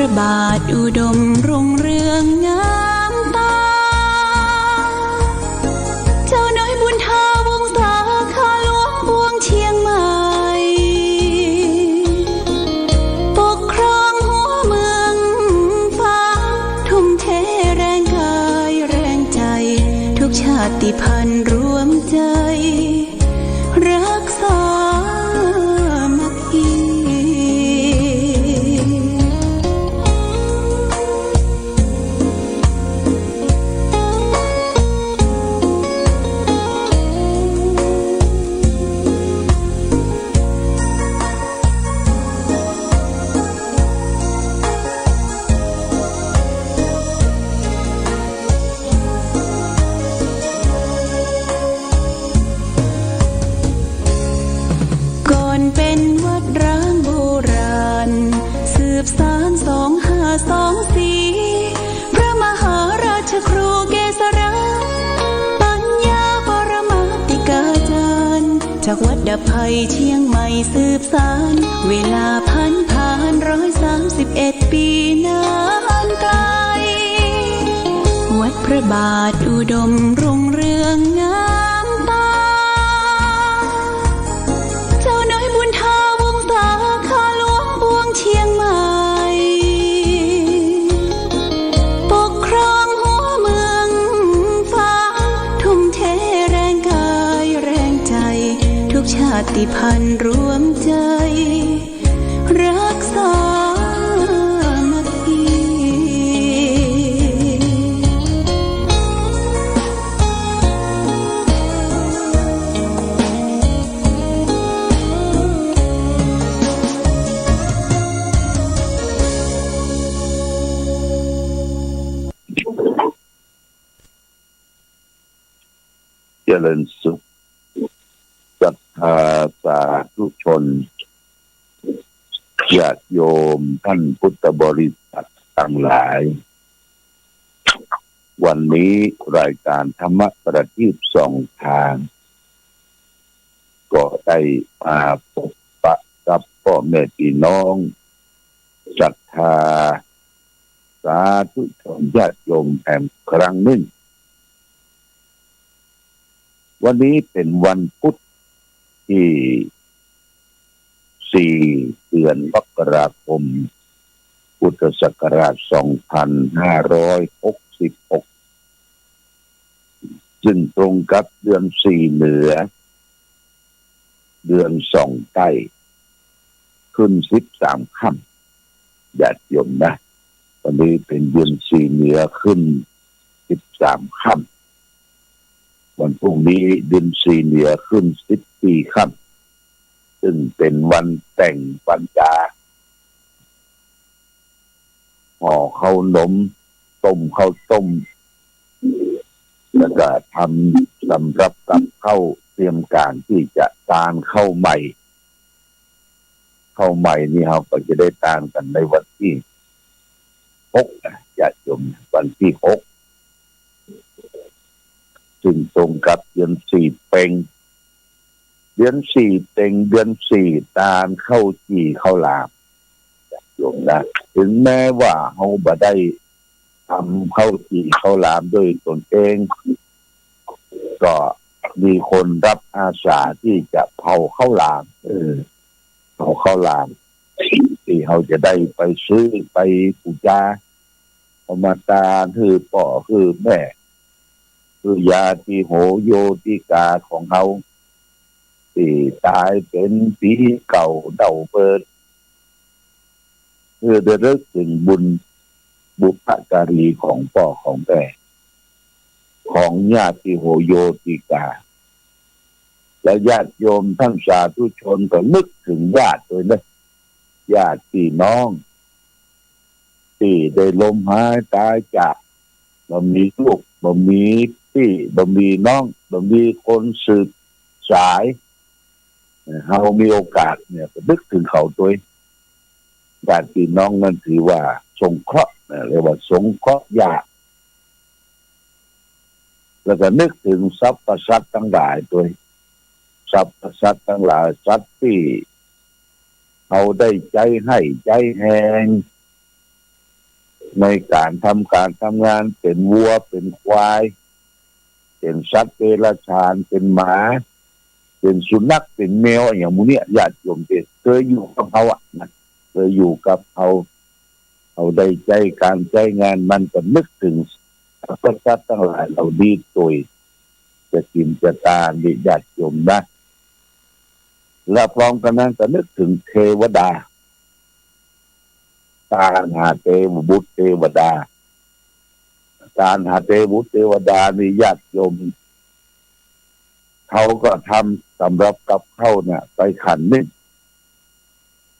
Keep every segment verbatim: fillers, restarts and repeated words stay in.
พระบาทอุดมรุ่งเรืองงามตา เจ้าน้อยบุญทาวงศา ข้าหลวงปวงเจียงใหม่ ปกครองหัวเมืองฟ้า ทุ่มเทแรงกายแรงใจ ทุกชาติพันธุ์รวมใจ รักสามัคคี ก่อนเป็นวัดร้างโบราณ สืบสานสองห้าสองสี่ พระมหาราชครูเกษรา ปัญญาปรมาติกาจารย์ จากวัดดับภัยเชียงใหม่สืบสาน เวลาผ่านผ่านร้อยสามสิบเอ็ดปีนานไกล วัดพระบาทอุดมรุ่งเรืองงามตา เจ้าน้อยบุญทาวงศา ข้าหลวงปวงเจียงใหม่ ปกครองหัวเมืองฟ้า ทุ่มเทแรงกายแรงใจ ทุกชาติพันธุ์รวมใจ รักสามัคคี เจริญสุข ศรัทธาสาธุชน ญาติโยมท่านพุทธบริษัทตังหลาย วันนี้รายการธรรมประทีปส่องทาง ก็ได้มาปะปะกับป้อแม่ปี้น้อง ศรัทธาสาธุชนญาติโยมแอมครั้งนึ่ง วันนี้เป๋นวันพุธตี้สี่ เดือนมกราคม พุทธศักราชสองพันห้าร้อยหกสิบหก ซึ่งตรงกับเดือนสี่เหนือ เดือนส่องใต้ ขึ้นสิบสามค่ำ ญาติโยมนะ วันนี้เป๋นเดือนสี่เหนือขึ้นสิบสามค่ำ วันพรุ่งนี้เดือนสี่เหนือขึ้นสิบสี่ค่ำ ซึ่งเป๋นวันแต่งวันจา ห่อข้าวหนม ต้มข้าวต้ม แล้วก็ทำสำรับกับข้าว เตรียมก๋านตี้จะตานข้าวใหม่ ข้าวใหม่นี่เฮาก็จะได้ตานกั๋นในวันตี้หกนะ ญาติโยม วันตี้หก ซึ่งตรงกับเดือนสี่เป็ง เดือนสี่เป็ง เดือนสี่ตานข้าวจี่ข้าวหลาม ญาติโยมนะ ถึงแม้ว่าเฮาบ่ได้ตำข้าวจี่ข้าวหลามด้วยตนเอง ก็มีคนรับอาสาตี้จะเผาข้าวหลาม เออ เผาข้าวหลาม ตี้เฮาจะได้ไปซื้อไปปู๋จา เอามาตานหื้อป้อหื้อแม่ หื้อญาติโหโยติกาของเฮา ตี้ต๋ายเป๋นผีเก่าเน่าเปิด เพื่อระลึกถึงบุญบุพการีของป้อของแม่ ของญาติโหโยติกา และญาติโยมท่านสาธุชนก็นึกถึงญาติด้วยนะ ญาติพี่น้อง ตี้ได้ล้มหายต๋ายจาก บ่มีลูก บ่มีปี้ บ่มีน้อง บ่มีคนสืบสาย เฮามีโอกาสเนี่ย ก็นึกถึงเขาตวย ญาติพี่น้องนั้นถือว่าสงเคราะห์นะ เรียกว่าสงเคราะห์ญาติ แล้วก็นึกถึงสรรพสัตว์ตังหลายตวย สรรพสัตว์ตังหลาย สัตว์ตี้เฮาได้ใจ๊ไฮ่ใจ๊แฮง ในก๋านทำก๋านทำงาน เป๋นวัว เป๋นควาย เป๋นสัตว์เดรัจฉาน เป๋นหมา เป๋นสุนัข เป๋นแมว อะหยังหมู่เนี้ย ญาติโยมตี้เกยอยู่กับเฮาอะนะ เกยอยู่กับเฮา เฮาได้ใจ๊ก๋านใจ๊งาน มันก็นึกเถิงสรรพสัตว์ตังหลายเหล่านี้โตยจะกิ๋นจะตานนี่ ญาติโยมนะ และพร้อมกั๋นนั้นก็นึกเถิงเทวดา ตานหาเตวบุตรเตวดา ตานหาเตวบุตรเตวดานี่ ญาติโยม เขาก็ทำสำหรับกับข้าวเนี่ย ไปขันหนึ่ง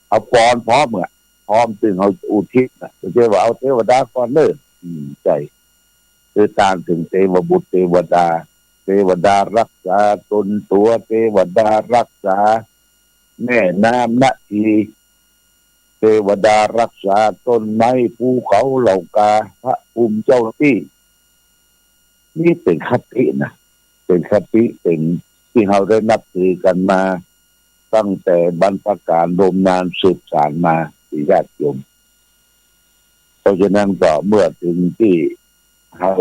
เอาปอนพร้อมอะ พร้อมตึงเอาอุทิศน่ะ บ่ใจ้ว่าเอาเตวดาก่อนเน่อ อืม ใจ้ คือตานเถิงเตวบุตรเตวดา เตวดารักษาตนตั๋ว เตวดารักษาแม่น้ำนาที เตวดารักษาต้นไม้ภูเขาเหล่ากา พระภูมิเจ้าตี้ นี่เป๋นคตินะ เป๋นคติ เป๋นตี้เฮาได้นับถือกั๋นมา ตั้งแต่บรรพก๋าลนมนานสืบสานมา ญาติโยม เพราะฉะนั้นก็เมื่อเถิงตี้เฮา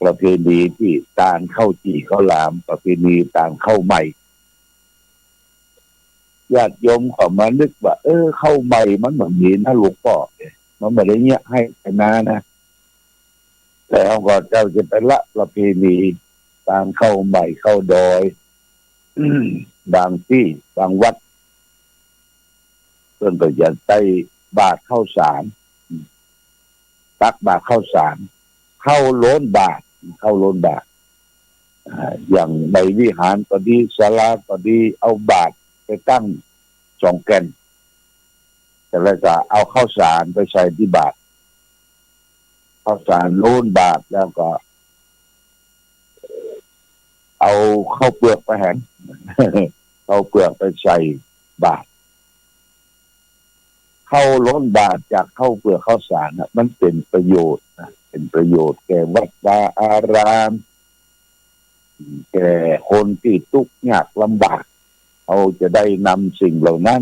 ประเพณีตี้ตานข้าวจี่ข้าวหลาม ประเพณีตานข้าวใหม่ ญาติโยมก็มานึกว่า เออ ข้าวใหม่มันบ่มีนะหลวงป้อ มันบ่ได้เยียะไฮ่ไถนานะ แต่เฮาก็เจ้าจะไปละประเพณีตานข้าวใหม่ข้าวดอย บางตี้บางวัด เปิ้นก็จะใส่บาตรข้าวสาร ตักบาตรข้าวสาร ข้าวล้นบาตร ข้าวล้นบาตร อ่า อย่างในวิหารก็ดี ศาลาก็ดี เอาบาตรไปตั้งสองแก่น แล้วก็เอาข้าวสารไปใส่ตี้บาตร ข้าวสารล้นบาตรแล้วก็ เอาข้าวเปือกไปแหม ข้าวเปือกไปใส่บาตร ข้าวล้นบาตรจากข้าวเปือกข้าวสารน่ะ มันเป๋นประโยชน์นะ เป๋นประโยชน์แก่วัดวาอาราม แก่คนตี้ตุ๊กข์ยากลำบาก เฮาจะได้นำสิ่งเหล่านั้น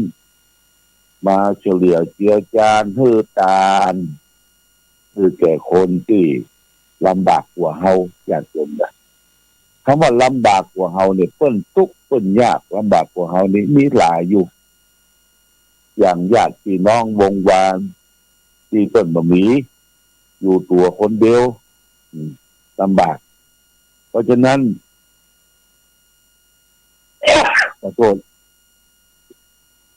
มาเฉลี่ยเจือจานหื้อตาน หื้อแก่คนตี้ลำบากกว่าเฮา ญาติโยมนะ กำว่าลำบากกว่าเฮาเนี่ย เปิ้นตุ๊กข์เปิ้นยากลำบากกว่าเฮานี่มีหลายอยู่ อย่างญาติพี่น้องวงวานตี้เปิ้นบ่มี อยู่ตั๋วคนเดียว อืม ลำบาก เพราะฉะนั้น ขอโทษ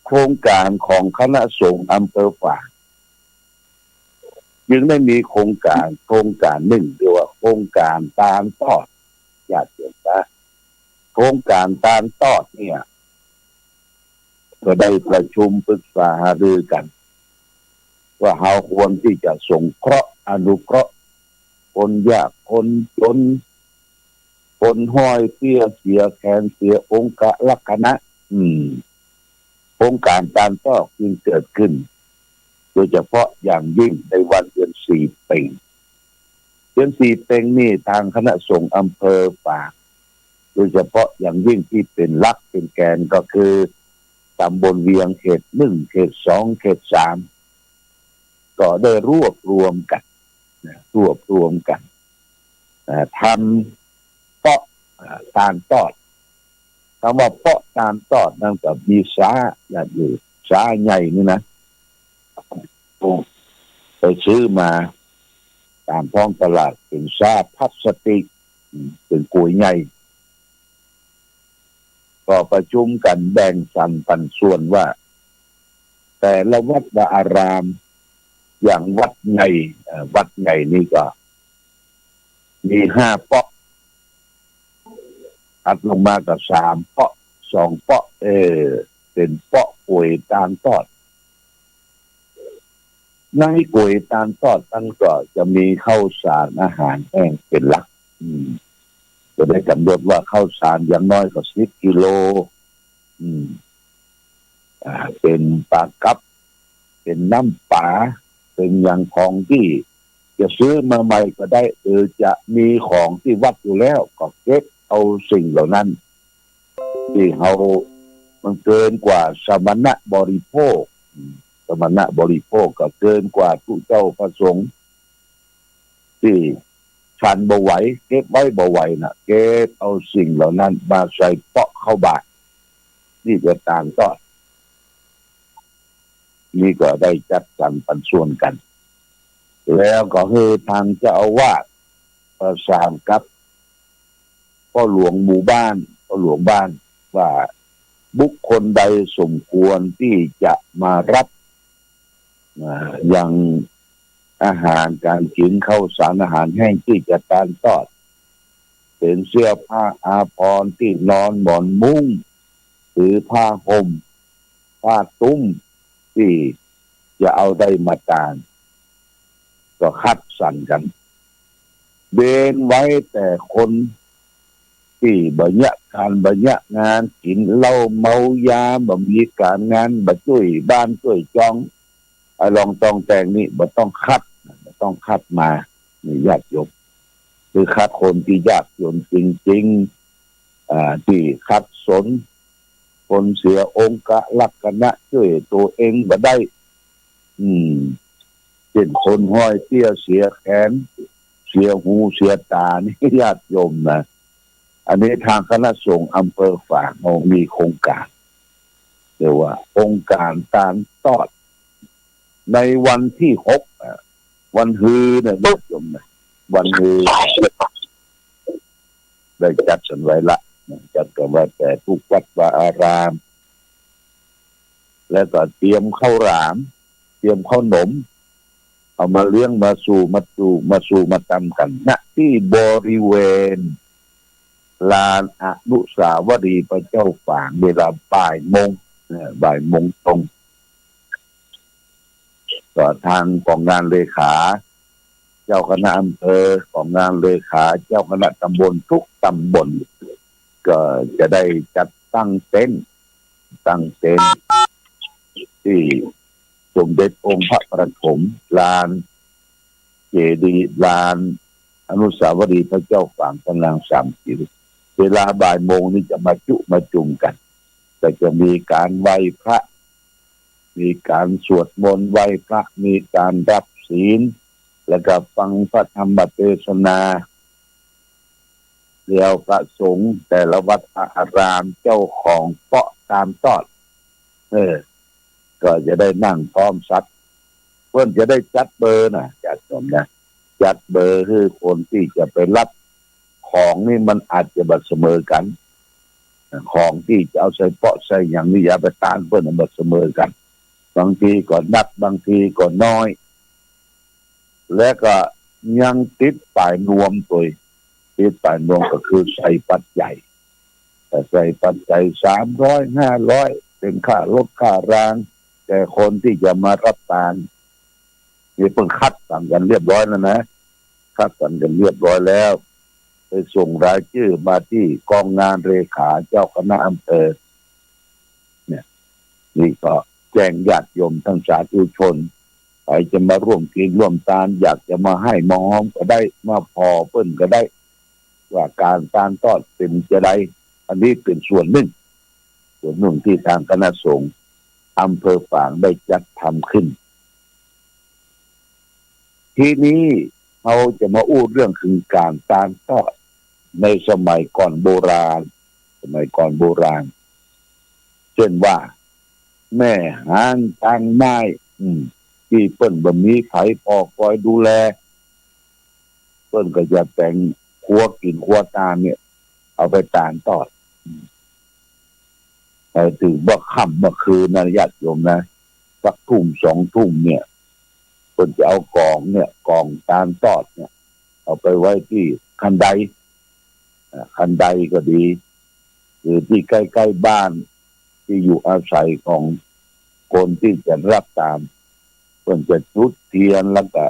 โครงก๋านของคณะสงฆ์อำเภอฝาง จึงได้มีโครงก๋าน โครงก๋านนึ่ง เรียกว่าโครงก๋านตานตอด ญาติโยมนะ โครงก๋านตานตอดเนี่ย ก็ได้ประชุมปรึกษาหารือกั๋น ว่าเฮาควรตี้จะสงเคราะห์อนุเคราะห์ คนยากคนจน คนห้อยเปี้ยเสียแขนเสียองคลักษณะ อืม โครงก๋านตานตอดจึงเกิดขึ้น โดยเฉพาะอย่างยิ่งในวันเดือนสี่เพ็ง เดือนสี่เพ็งนี่ตางคณะสงฆ์อำเภอฝาง โดยเฉพาะอย่างยิ่งตี้เป๋นหลักเป๋นแก๋นก็คือตำบลเวียงเขตหนึ่ง เขตสอง เขตสาม ก็ได้รวบรวมกั๋นนะ รวบรวมกั๋น เอ่อ ทำเปาะ เอ่อ ตานตอด กำว่าเปาะตานตอดนั้นก็มีซ้า ญาติโยม ซ้าใหญ่นี่นะ ไปซื้อมาต๋ามท้องตลาด เป๋นซ้าพลาสติก อืม เป๋นก๋วยใหญ่ ก็ประชุมกั๋นแบ่งสรรปันส่วนว่า แต่ละวัดวาอาราม อย่างวัดใหญ่ เอ่อ วัดใหญ่นี่ก็มีห้าเปาะ ถัดลงมาก็สามเปาะ สองเปาะ เออ เป๋นเปาะก๋วยตานตอด ในก๋วยตานตอดนั้นก็จะมีข้าวสารอาหารแห้งเป๋นหลัก อืม จะได้ก๋ำหนดว่าข้าวสารอย่างน้อยก็สิบกิโล อืม อ่า เป๋นปลากั๊บ เป๋นน้ำปลา เป๋นอย่างของตี้จะซื้อมาใหม่ก็ได้ หรือจะมีของตี้วัดอยู่แล้วก็เก็บเอาสิ่งเหล่านั้น ตี้เฮามันเกินกว่าสมณะบริโภค อืม สมณะบริโภคก็เกินกว่าตุ๊เจ้าพระสงฆ์ ตี้ฉันบ่ไหว เก็บไว้บ่ไหวน่ะ เก็บเอาสิ่งเหล่านั้นมาใส่เปาะเข้าบาตร ตี้จะตานตอด นี่ก็ได้จัดสรรปันส่วนกั๋น แล้วก็หื้อทางเจ้าอาวาสประสานกับป้อหลวงหมู่บ้าน ป้อหลวงบ้าน ว่าบุคคลใดสมควรตี้จะมารับ อ่า อย่างอาหารก๋านกิ๋น ข้าวสารอาหารแห้งตี้จะตานตอด เป๋นเสื้อผ้าอาภรณ์ ตี้นอนหมอนมุ้ง หรือผ้าห่ม ผ้าตุ้ม ตี้จะเอาได้มาตาน ก็คัดสรรกั๋น เว้นไว้แต่คนตี้บ่เยียะก๋านบ่เยียะงาน กิ๋นเหล้าเมายา บ่มีก๋านงาน บ่จ้วยบ้านจ้วยจอง ไอ้ลองตองแต่งนี่บ่ต้องคัด บ่ต้องคัดมา นี่ญาติโยม คือคัดคนตี้ยากจ๋นจริงๆ อ่า ตี้ขัดสน คนเสียองคลักษณะจ้วยตั๋วเองบ่ได้ อืม เจ้นคนห้อยเตี้ยเสียแขน เสียหูเสียต๋านี่ญาติโยมนะ อันนี้ทางคณะสงฆ์อำเภอฝางเฮามีโครงก๋าน เรียกว่าโครงก๋านตานตอด ในวันตี้หก อ่ะ วันฮือนะญาติโยมนะ วันฮือ ได้จัดสรรไว้ละนะ จัดสรรไว้แต่กู้วัดวาอาราม แล้วก็เตรียมข้าวหลาม เตรียมข้าวหนม เอามาเลี้ยงมาสู่ มาสู่ มาสู่มาตำกั๋น ณ ตี้บริเวณลานอนุสาวรีย์พระเจ้าฝาง เวลาบ่ายโมง เอ่อ บ่ายโมงตรง ก็ทางก๋องงานเลขาเจ้าคณะอำเภอ ก๋องงานเลขาเจ้าคณะตำบลทุกตำบล ก็จะได้จัดตั้งเต็นท์ ตั้งเต็นท์ตี้สมเด็จองค์พระปฐม ลานเจดีย์ ลานอนุสาวรีย์พระเจ้าฝางพระนางสามสี เวลาบ่ายโมงนี่จะมาจุมาจุมกั๋น ก็จะมีก๋านไหว้พระ มีก๋านสวดมนต์ไหว้พระ มีก๋านรับศีล แล้วก็ฟังพระธรรมเตสนา แล้วพระสงฆ์แต่ละวัดอาราม เจ้าของเปาะตานตอด เออ ก็จะได้นั่งพร้อมสัก เปิ้นจะได้จัดเบอร์นะ ญาติโยมนะ จัดเบอร์หื้อคนตี้จะไปรับของนี่มันอาจจะบ่เสมอกั๋น ของตี้จะเอาใส่เปาะใส่หยังนี่อย่าไปตานเปิ้น บ่เสมอกั๋น บางทีก็นัก บางทีก็น้อย และก็ยังติดป๋ายนวมตวย ติดป๋ายนวมก็คือใส่ปัจจัย แต่ใส่ปัจจัยสามร้อย ห้าร้อย เป๋นค่ารถค่าราง แต่คนตี้จะมารับตาน นี่เปิ้นคัดสรรกั๋นเรียบร้อยแล้วนะ คัดสรรกั๋นเรียบร้อยแล้ว ไปส่งรายจื้อมาตี้ก๋องงานเลขาเจ้าคณะอำเภอ เนี่ย นี่ก็แจ้งญาติโยมท่านสาธุชน ใผจะมาร่วมกิ๋นร่วมตาน อยากจะมาไห้มาฮอมก็ได้ มาผ่อเปิ้นก็ได้ ว่าก๋านตานตอดเป๋นจาใด อันนี้เป๋นส่วนนึ่ง ส่วนนึ่งตี้ตางคณะสงฆ์อำเภอฝางได้จัดทำขึ้น ทีนี้เฮาจะมาอู้เรื่องเถิงก๋านตานตอดในสมัยก่อนโบราณ สมัยก่อนโบราณ เจ้นว่า แม่หานตางไม้ อืม ตี้เปิ้นบ่มีใผผ่อคอยดูแล เปิ้นก็จะแต่งครัวกิ๋นครัวตานเนี่ย เอาไปตานตอด ไปเถิงบ่าค่ำบ่าคืนนะญาติโยมนะ สักทุ่มสองทุ่มเนี่ย เปิ้นจะเอาก๋องเนี่ย ก๋องตานตอดเนี่ย เอาไปไว้ตี้คันได อ่า คันไดก็ดี หรือตี้ใก้ๆ บ้านตี้อยู่อาศัยของคนตี้จะรับตาน เปิ้นจะจุดเตียนแล้วก็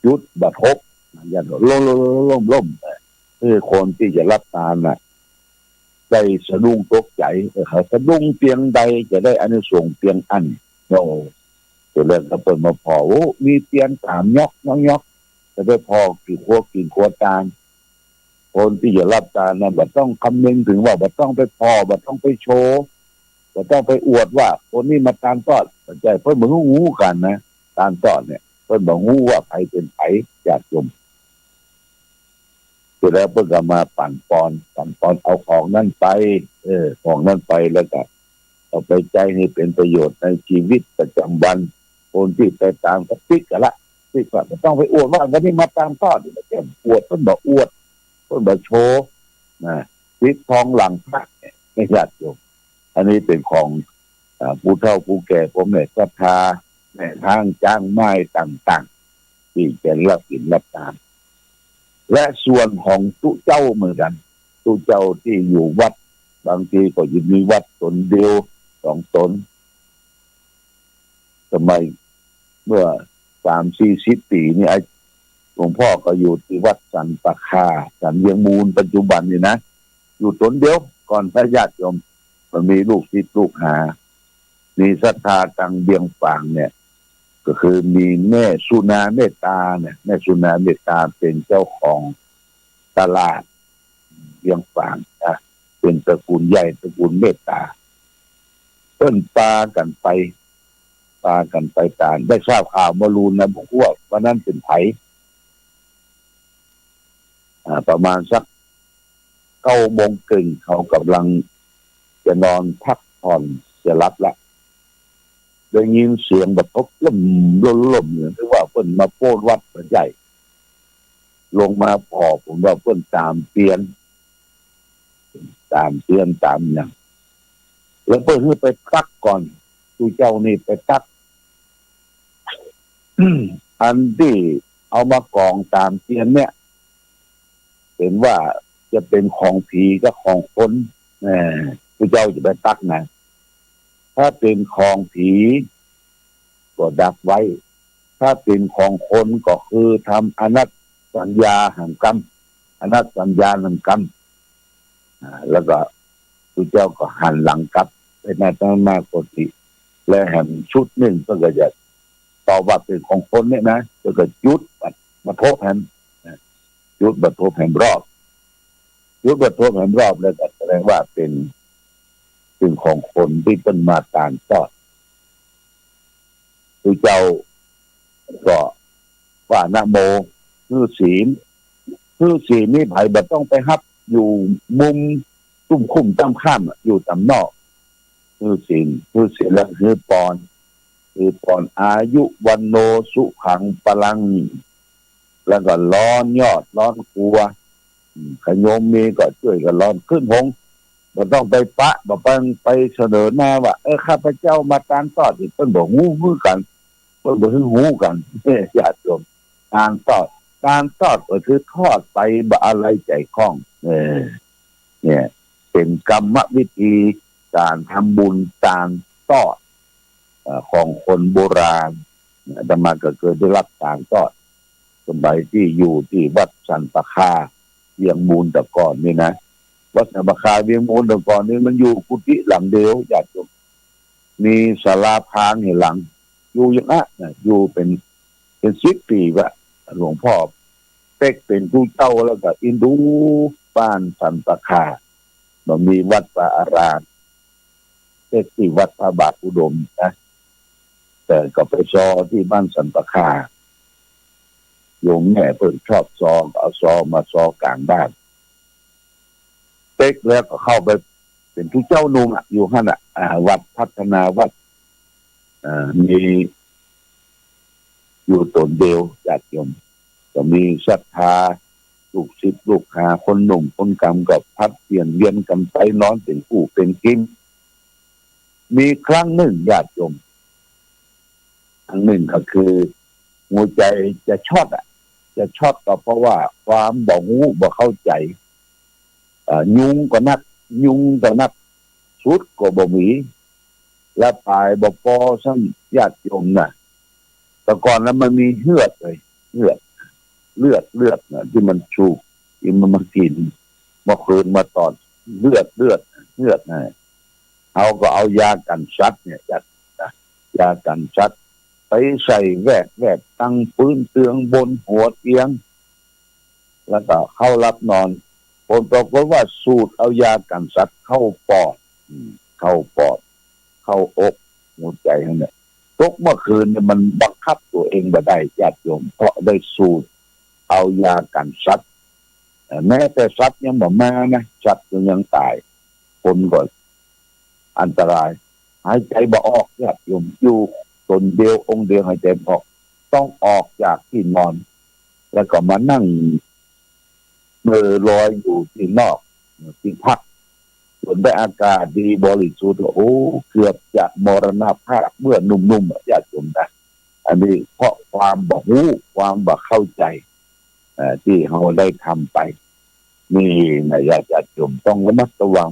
จุดบัตรฮก อย่างล้มๆๆๆๆ เออ คนตี้จะรับตานน่ะ ได้สะดุ้งตกใจ๋ เออ เขาสะดุ้งเปียงใดจะได้อานิสงส์เปียงอั้น โอ้ เสร็จแล้วก็เปิ้นมาผ่อ โอ้ มีเตียนสามยอก ยอกๆ จะไปผ่อกิ๋นครัวกิ๋นครัวตาน คนตี้จะรับตานน่ะ บ่ต้องคำนึงเถิงว่า บ่ต้องไปผ่อ บ่ต้องไปโชว์ บ่ต้องไปอวดว่าคนนี้มาตานตอด บ่ใจ้ เปิ้นบ่ฮู้ ฮู้กั๋นนะ ตานตอดเนี่ย เปิ้นบ่ฮู้ว่าใผเป๋นใผ ญาติโยม เสร็จแล้วเปิ้นก็มาปั๋นปอน ปั๋นปอนเอาของนั้นไป เออ ของนั้นไปแล้วก็เอาไปใจ๊หื้อเป๋นประโยชน์ในชีวิตประจ๋ำวัน คนตี้ไปตามก็ปิ๊กกั๋นละ ปิ๊กว่าบ่ต้องไปอวดว่าวันนี้มาตานตอด บ่ใจ้อวด เปิ้นบ่อวด เปิ้นบ่โชว์ นะ ปิดทองหลังพระเนี่ย ญาติโยม อันนี้เป๋นของ อ่า ผู้เฒ่าผู้แก่ พ่อแม่ศรัทธา แม่ฮ้างจ๊างไม้ต่างๆ ตี้จะรับศีลรับตาน และส่วนของตุ๊เจ้าเหมือนกั๋น ตุ๊เจ้าตี้อยู่วัด บางทีก็จะมีวัดต๋นเดียวสองต๋น สมัยเมื่อสามสี่สิบปี๋นี่ หลวงพ่อก็อยู่ตี้วัดสันป่าคา สันเวียงมูลปัจจุบันนี่นะ อยู่ต๋นเดียวก่อนนะญาติโยม บ่มีลูกศิษย์ลูกหา มีศรัทธาตางเวียงฝางเนี่ย ก็คือมีแม่สุนาเมตตาเนี่ย แม่สุนาเมตตาเป๋นเจ้าของตลาดเวียงฝางนะ เป๋นตระกูลใหญ่ ตระกูลเมตตา เปิ้นปากั๋นไป ปากั๋นไปตาน ได้ทราบข่าวเมื่อลูนนะ บ่ฮู้ว่าวันนั้นเป๋นใผ อ่า ประมาณสักเก้าโมงเกิ่ง เขาก่ำลังจะนอนพักผ่อนจะหลับละ ได้ยินเสียงแบบพบล่มล่มล่มเนี่ย นึกว่าเปิ้นมาโป้นวัด บ่ใจ้ ลงมาผ่อ ผมว่าเปิ้นตามเตียน ตามเตียนตามหยัง แล้วเปิ้นหื้อไปตักก่อน ตุ๊เจ้านี่ไปตัก อันตี้เอามากองตามเตียนเนี่ย เป๋นว่าจะเป๋นของผีกับของคน เออ ตุ๊เจ้าจะไปตักนะ ถ้าเป๋นของผีก็ดักไว้ ถ้าเป๋นของคนก็คือทำอนัตสัญญาหังกำ อนัตสัญญาหังกำ อ่า แล้วก็ตุ๊เจ้าก็หันหลังกลับไปหน้าตะมาโกติ และแหมชุดนึ่งเปิ้นก็จะตอบว่าเป๋นของคนเนี่ยนะ แล้วก็จุดบัด บัดทบแหม จุดบัดทบแหมรอบ จุดบัดทบแหมรอบแล้วก็แสดงว่าเป๋น เป๋นของคนตี้เปิ้นมาตานตอด ตุ๊เจ้าก็ว่านะโม หื้อศีล หื้อศีลนี่ใผบ่ต้องไปฮับ อยู่มุมตุ้มคุ้มต้ำข้ามอะ อยู่ต่ำนอก หื้อศีล หื้อศีลแล้วหื้อปอน หื้อปอน อายุ วัณโณ สุขัง พลัง แล้วก็ล้อนยอด ล้อนครัว อืม ขะโยมมีก็จ้วยกั๋นล้อน ขึ้นหงส์ บ่ต้องไปปะ บ่ต้องไปเสนอหน้าว่า เออ ข้าพเจ้ามาตานตอด เปิ้นบ่ฮู้หื้อกั๋น เปิ้นบ่ฮู้หื้อกั๋น ญาติโยม ตานตอด ตานตอดก็คือทอดไป บ่อะไรใจ๋ข้อง เออ เนี่ย เป๋นกรรมวิธีก๋านทำบุญตานตอด เอ่อ ของคนโบราณ อาตมาก็เกยได้ฮับตานตอด สมัยตี้อยู่ตี้วัดสันป่าคา เวียงมูลแต่ก่อนนี่นะ วัดสันป่าคา เวียงมูลแต่ก่อนนี่มันอยู่กุฏิหลังเดียว ญาติโยม มีศาลาพางอยู่หลัง อยู่อย่างนั้นนะ อยู่เป๋น เป๋นสิบปี๋วะ หลวงพ่อเป๊กเป๋นตุ๊เจ้า แล้วก็อินดูบ้านสันป่าคา บ่มีวัดวาอาราม เป๊กตี้วัดพระบาทอุดมนะ แต่ก็ไปซอตี้บ้านสันป่าคา โยมแม่เปิ้นชอบซอ ก็เอาซอมาซอกลางบ้าน เป๊กแล้วก็เข้าไปเป๋นตุ๊เจ้านุ่งอะ อยู่หั้นอะ อ่า วัดพัฒนาวัด อ่า มีอยู่ต๋นเดียว ญาติโยม ก็มีศรัทธา ลูกศิษย์ลูกหา คนหนุ่มคนกำ ก็ผลัดเปลี่ยนเวียนกั๋นไปนอนเป๋นคู่เป๋นกิ๋ม มีครั้งนึ่ง ญาติโยม ครั้งนึ่งก็คือ หัวใจ๋จะช็อตอะ จะช็อตก็เพราะว่าความบ่ฮู้บ่เข้าใจ๋ เอ่อ ยุงก็นัก ยุงก็นัก สุดก็บ่มี และป๋ายบ่ปอซ้ำ ญาติโยมนะ แต่ก่อนนั้นมันมีเฮือดเลย เฮือด เลือด เลือดนะ ตี้มันสูบ ตี้มันมากิ๋น มาคืนมาตอด เลือด เลือด เลือดนะ เฮาก็เอายากั๋นสัตว์เนี่ย ญาติโยมนะ ยากั๋นสัตว์ ไปใส่แวด แวดตังปื๊นเตืองบนหัวเตียง แล้วก็เข้าหลับนอน ผลปรากฏว่าสูดเอายากั๋นสัตว์เข้าปอด อืม เข้าปอด เข้าอกหัวใจ๋หั้นแหละ ตกเมื่อคืนเนี่ยมันบังคับตั๋วเองบ่ได้ญาติโยม เพราะได้สูดเอายากั๋นสัตว์ เอ่อ แม้แต่สัตว์ยังบ่มานะ สัตว์ก็ยังต๋าย คนก็อันตราย หายใจ๋บ่ออกญาติโยม อยู่ต๋นเดียวองค์เดียวหายใจ๋บ่ออก ต้องออกจากตี้นอน แล้วก็มานั่ง เอ่อ ลอยอยู่ตี้นอก ตี้พัก จนได้อากาศดีบริสุทธิ์ โอ้ เกือบจะมรณภาพเมื่อหนุ่มๆ อะ ญาติโยมนะ อันนี้เพราะความบ่ฮู้ ความบ่เข้าใจ๋ เอ่อ ตี้เฮาได้ทำไป นี่นะ ญาติ ญาติโยมต้องระมัดระวัง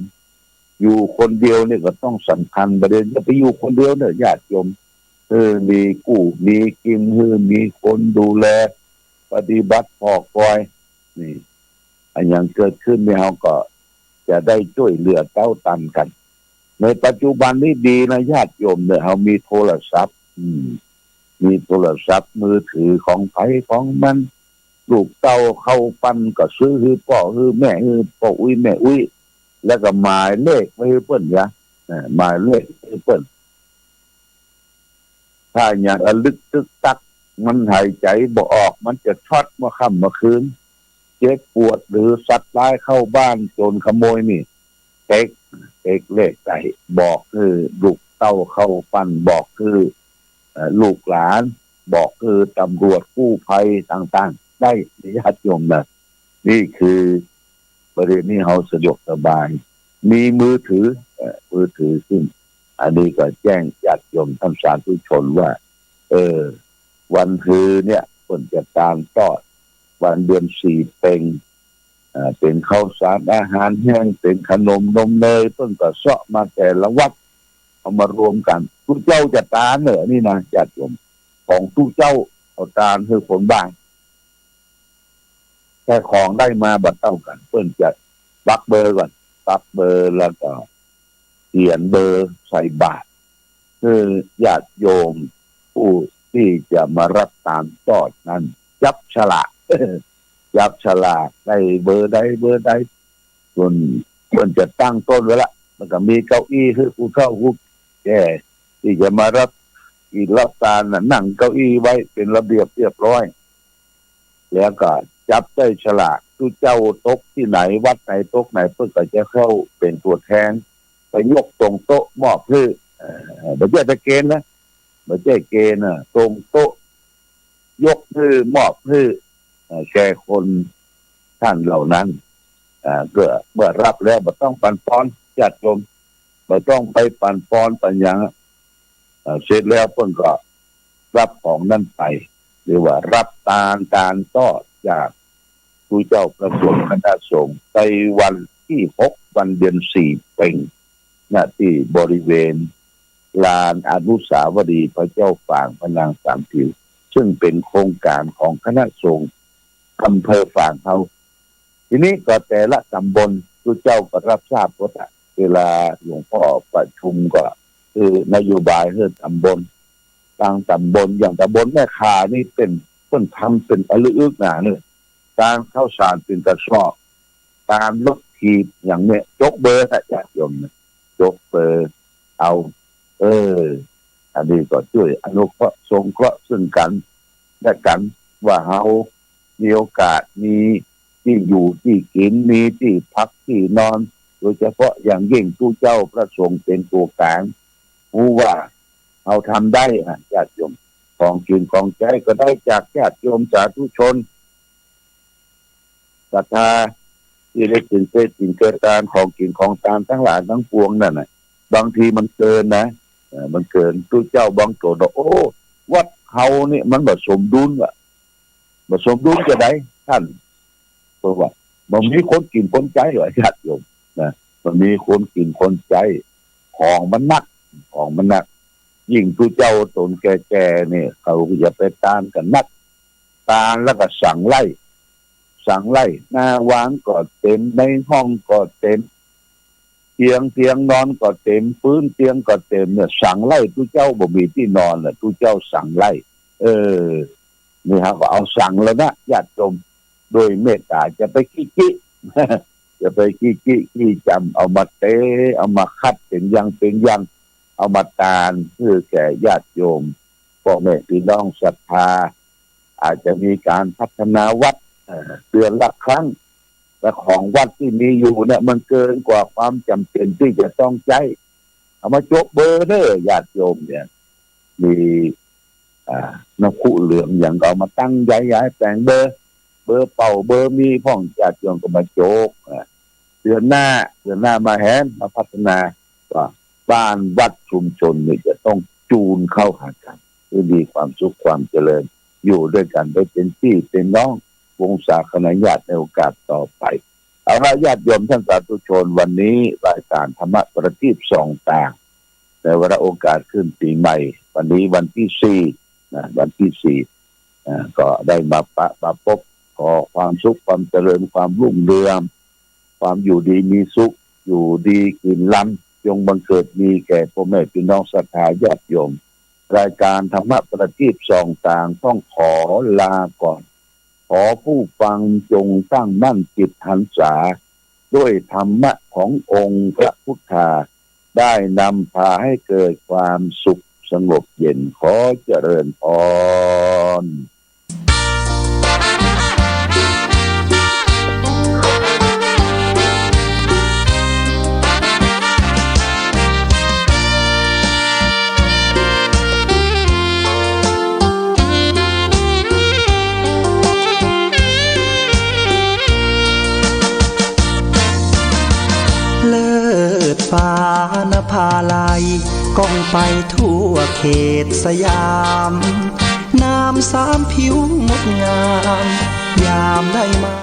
อยู่คนเดียวเนี่ยก็ต้องสำคัญ บ่ดีอย่าไปอยู่คนเดียวเน่อญาติโยม เออ มีกู้มีกิน เออ มีคนดูแล ปฏิบัติผ่อกอย นี่ อะหยังเกิดขึ้นนี่เฮาก็จะได้จ้วยเหลือเต้าตันกั๋น ในปัจจุบันนี้ดีนะญาติโยมเน่อ เฮามีโทรศัพท์ อืม มีโทรศัพท์มือถือของใผของมัน ลูกเต้าเข้าฟั่นก็ซื้อหื้อป้อหื้อแม่ หื้อป้ออุ๊ยแม่อุ๊ย แล้วก็หมายเลขไว้หื้อเปิ้นยะ เออ หมายเลขหื้อเปิ้น ถ้าหยังระลึกตึกตัก มันหายใจ๋บ่ออก มันจะช็อตเมื่อค่ำเมื่อคืน เจ็บปวดหรือสัตว์ร้ายเข้าบ้าน โจรขโมยนี่ เต๊ก เต๊กเลขได้ บอกหื้อลูกเต้าเข้าฟั่น บอกหื้อ เอ่อ ลูกหลาน บอกหื้อตำรวจกู้ภัยต่างๆ ได้ญาติโยมนะ นี่คือประเด็นนี้เฮาสะดวกสบาย มีมือถือ เอ่อ มือถือซึ่ง อันนี้ก็แจ้งญาติโยมท่านสาธุชนว่า เออ วันฮือเนี่ยเปิ้นจะตานตอด วันเดือนสี่เป็ง อ่า เป๋นข้าวสารอาหารแห้ง เป๋นขนมนมเนย เปิ้นก็เซาะมาแต่ละวัด เอามารวมกั๋น ตุ๊เจ้าจะตานเน่อนี่นะญาติโยม ของตุ๊เจ้าเอาตานหื้อคนบ้าน แต่ของได้มาบ่เต้ากั๋น เปิ้นจะปักเบอร์ก่อน ปักเบอร์แล้วก็เขียนเบอร์ใส่บาตร หื้อญาติโยมผู้ตี้จะมาฮับตานตอดนั้น จับฉลาก จับฉลากได้เบอร์ใดเบอร์ใด ส่วนเปิ้นจะตั้งโต๊ะไว้ละ แล้วก็มีเก้าอี้หื้อผู้เฒ่าผู้แก่ตี้จะมาฮับกิ๋นฮับตานน่ะ นั่งเก้าอี้ไว้เป๋นระเบียบเรียบร้อย แล้วก็จับได้ฉลาก ตุ๊เจ้าตกตี้ไหน วัดไหนตกไหน เปิ้นก็จะเข้าเป๋นตั๋วแทน ไปยกตรงโต๊ะมอบหื้อ เอ่อ บ่ใจ้ไปเกณฑ์นะ บ่ใจ้เกณฑ์นะ ตรงโต๊ะ ยกหื้อ มอบหื้อ เอ่อ แก่คนท่านเหล่านั้น อ่า เมื่อ เมื่อฮับแล้วบ่ต้องปั๋นปอน ญาติโยม บ่ต้องไปปั๋นปอนปั๋นหยัง เอ่อ เสร็จแล้วเปิ้นก็ฮับของนั้นไป เรียกว่าฮับตาน ตานตอดจากตุ๊เจ้าพระสงฆ์คณะสงฆ์ ในวันตี้หก วันเดือนสี่เป็ง ณ ตี้บริเวณลานอนุสาวรีย์พระเจ้าฝางพระนางสามผิว ซึ่งเป๋นโครงก๋านของคณะสงฆ์อำเภอฝางเฮา ทีนี้ก็แต่ละต๋ำบล ตุ๊เจ้าก็ฮับทราบหมดอะ เวลาหลวงป้อประชุมก็ คือนโยบายหื้อต๋ำบล ตางต๋ำบล อย่างต๋ำบลแม่ข่านี่เป๋น เปิ้นทำเป๋นอะลึกๆ นาเน่อ ตานข้าวสารเป๋นกระสอบ ตานรถถีบ อย่างเนี้ย จกเบอร์นะญาติโยมนะ จกเบอร์เอา เออ อันนี้ก็จ้วยอนุเคราะห์สงเคราะห์ซึ่งกั๋นและกั๋น ว่าเฮามีโอกาส มีตี้อยู่ตี้กิ๋น มีตี้พักตี้นอน โดยเฉพาะอย่างยิ่งตุ๊เจ้าพระสงฆ์เป๋นตั๋วก๋าง ฮู้ว่าเฮาทำได้นะญาติโยม ของกิ๋นของใจ๊ก็ได้จากญาติโยมสาธุชน ศรัทธาตี้ได้เป๋นเศษสินเศษตาน ของกิ๋นของตานตังหลายตังปวงนั่นน่ะ บางทีมันเกินนะ เอ่อ มันเกิน ตุ๊เจ้าบางต๋นว่า โอ้ วัดเฮานี่มันบ่สมดุลว่ะ บ่สมดุลจะใดท่าน เปิ้นว่า บ่มีคนกิ๋นคนใจ๊ว่ะ ญาติโยมนะ บ่มีคนกิ๋นคนใจ๊ ของมันนัก ของมันนัก ยิ่งตุ๊เจ้าต๋นแก่ๆ เนี่ย เขาอย่าไปตานกั๋นนัก ตานแล้วก็สังไล่ สังไล่ หน้าวางก็เต๋ม ในห้องก็เต๋ม เตียง เตียงนอนก็เต๋ม ปื๊นเตียงก็เต๋มเนี่ย สังไล่ ตุ๊เจ้าบ่มีตี้นอนน่ะ ตุ๊เจ้าสังไล่ เออ นี่เฮาก็เอาสังแล้วนะ ญาติโยม โดยเมตต๋า จะไปขี้จิ จะไปขี้จิขี้จ๋ำ เอามาเตะ เอามาขัดเป๋นอย่างเป๋นอย่าง เอามาตานหื้อแก่ญาติโยม ป้อแม่ปี้น้องศรัทธา อาจจะมีก๋านพัฒนาวัด เอ่อ เดือนละครั้ง และของวัดตี้มีอยู่เนี่ย มันเกินกว่าความจ๋ำเป๋นตี้จะต้องใจ๊ เอามาโจ๊ะเบอร์เน่อ ญาติโยมเนี่ย มี อ่า น้ำคุเหลืองหยังก็เอามาตั้งใหญ่ๆ แป๋งเบอร์ เบอร์เป่า เบอร์มีพ่อง ญาติโยมก็มาโจ๊ก อ่า เดือนหน้า เดือนหน้ามาแหม มาพัฒนา ว่าบ้านวัดชุมชนนี่จะต้องจูนเข้าหากั๋น หื้อมีความสุขความเจริญ อยู่ด้วยกั๋นได้เป๋นปี้เป๋นน้อง วงศาคณาญาติในโอกาสต่อไป เอาละ ญาติโยมท่านสาธุชน วันนี้รายการธรรมะประทีปส่องตาง ในวาระโอกาสขึ้นปี๋ใหม่ วันนี้วันตี้สี่นะ วันตี้สี่ อ่า ก็ได้มาปะมาปบ ขอความสุขความเจริญ ความรุ่งเรือง ความอยู่ดีมีสุข อยู่ดีกิ๋นลำ จงบังเกิดมีแก่ป้อแม่ปี้น้องศรัทธาญาติโยม รายการธรรมะประทีปส่องตางต้องขอลาก่อน ขอผู้ฟังจงตั้งมั่นจิตหันษา ด้วยธรรมะขององค์พระพุทธา ได้นำพาให้เกิดความสุขสงบเย็น ขอเจริญพร เลิศฟ้านภาลัย ก้องไปทั่วเขตสยาม นามสามผิวงดงาม ยามได้มา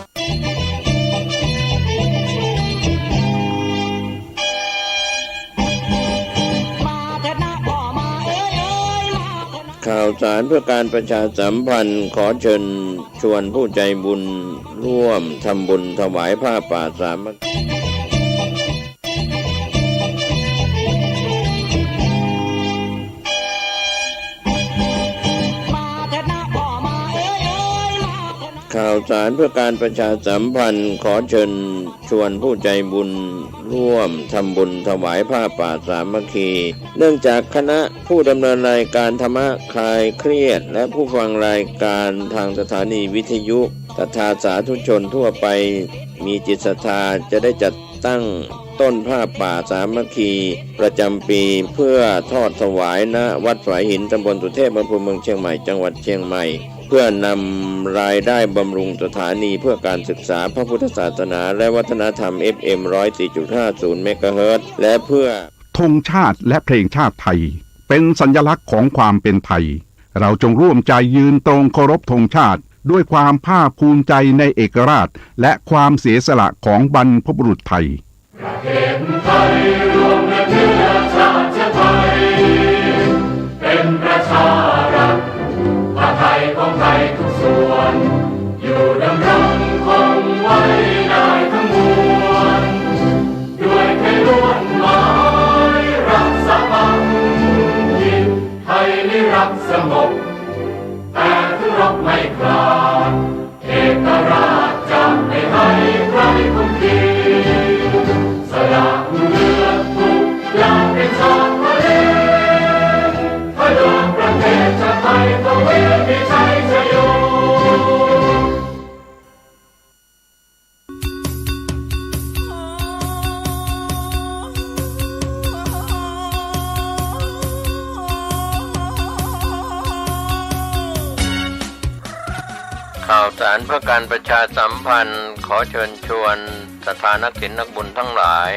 ข่าวสารเพื่อการประชาสัมพันธ์ ขอเชิญชวนผู้ใจบุญร่วมทำบุญถวายผ้าป่าสามัคคี ข่าวสารเพื่อการประชาสัมพันธ์ ขอเชิญชวนผู้ใจบุญร่วมทำบุญถวายผ้าป่าสามัคคี เนื่องจากคณะผู้ดำเนินรายการธรรมะคลายเครียด และผู้ฟังรายการทางสถานีวิทยุ ศรัทธาสาธุชนทั่วไป มีจิตศรัทธาจะได้จัดตั้งต้นผ้าป่าสามัคคีประจำปี เพื่อทอดถวาย ณ วัดฝายหิน ตำบลสุเทพ อำเภอเมืองเชียงใหม่ จังหวัดเชียงใหม่ เพื่อนำรายได้บำรุงสถานีเพื่อการศึกษาพระพุทธศาสนาและวัฒนธรรม เอฟเอ็ม ร้อยสี่จุดห้าศูนย์ เมกะเฮิรตซ์ และเพื่อ ธงชาติและเพลงชาติไทย เป็นสัญลักษณ์ของความเป็นไทย เราจงร่วมใจยืนตรงเคารพธงชาติ ด้วยความภาคภูมิใจในเอกราช และความเสียสละของบรรพบุรุษไทย ประเทศไทยรวมและเชื้อชาติไทย เป็นประชารัฐ ผ้าไทยของไทยทุกส่วน อยู่ดำรงคงไว้ได้ทั้งมวล ด้วยไทยล้วนหมายรักสามัคคี ไทยนิรักสงบ แต่ถึงรบไม่กล้า เอกราชจะไม่ให้ใครข่มขี สละเลือดทุกอย่างเป็นชาติทะเล เพื่อประเทศชาติไทย ทวีมีชัยชโย ข่าวสารเพื่อการประชาสัมพันธ์ ขอเชิญชวนศรัทธานักศีลนักบุญทั้งหลาย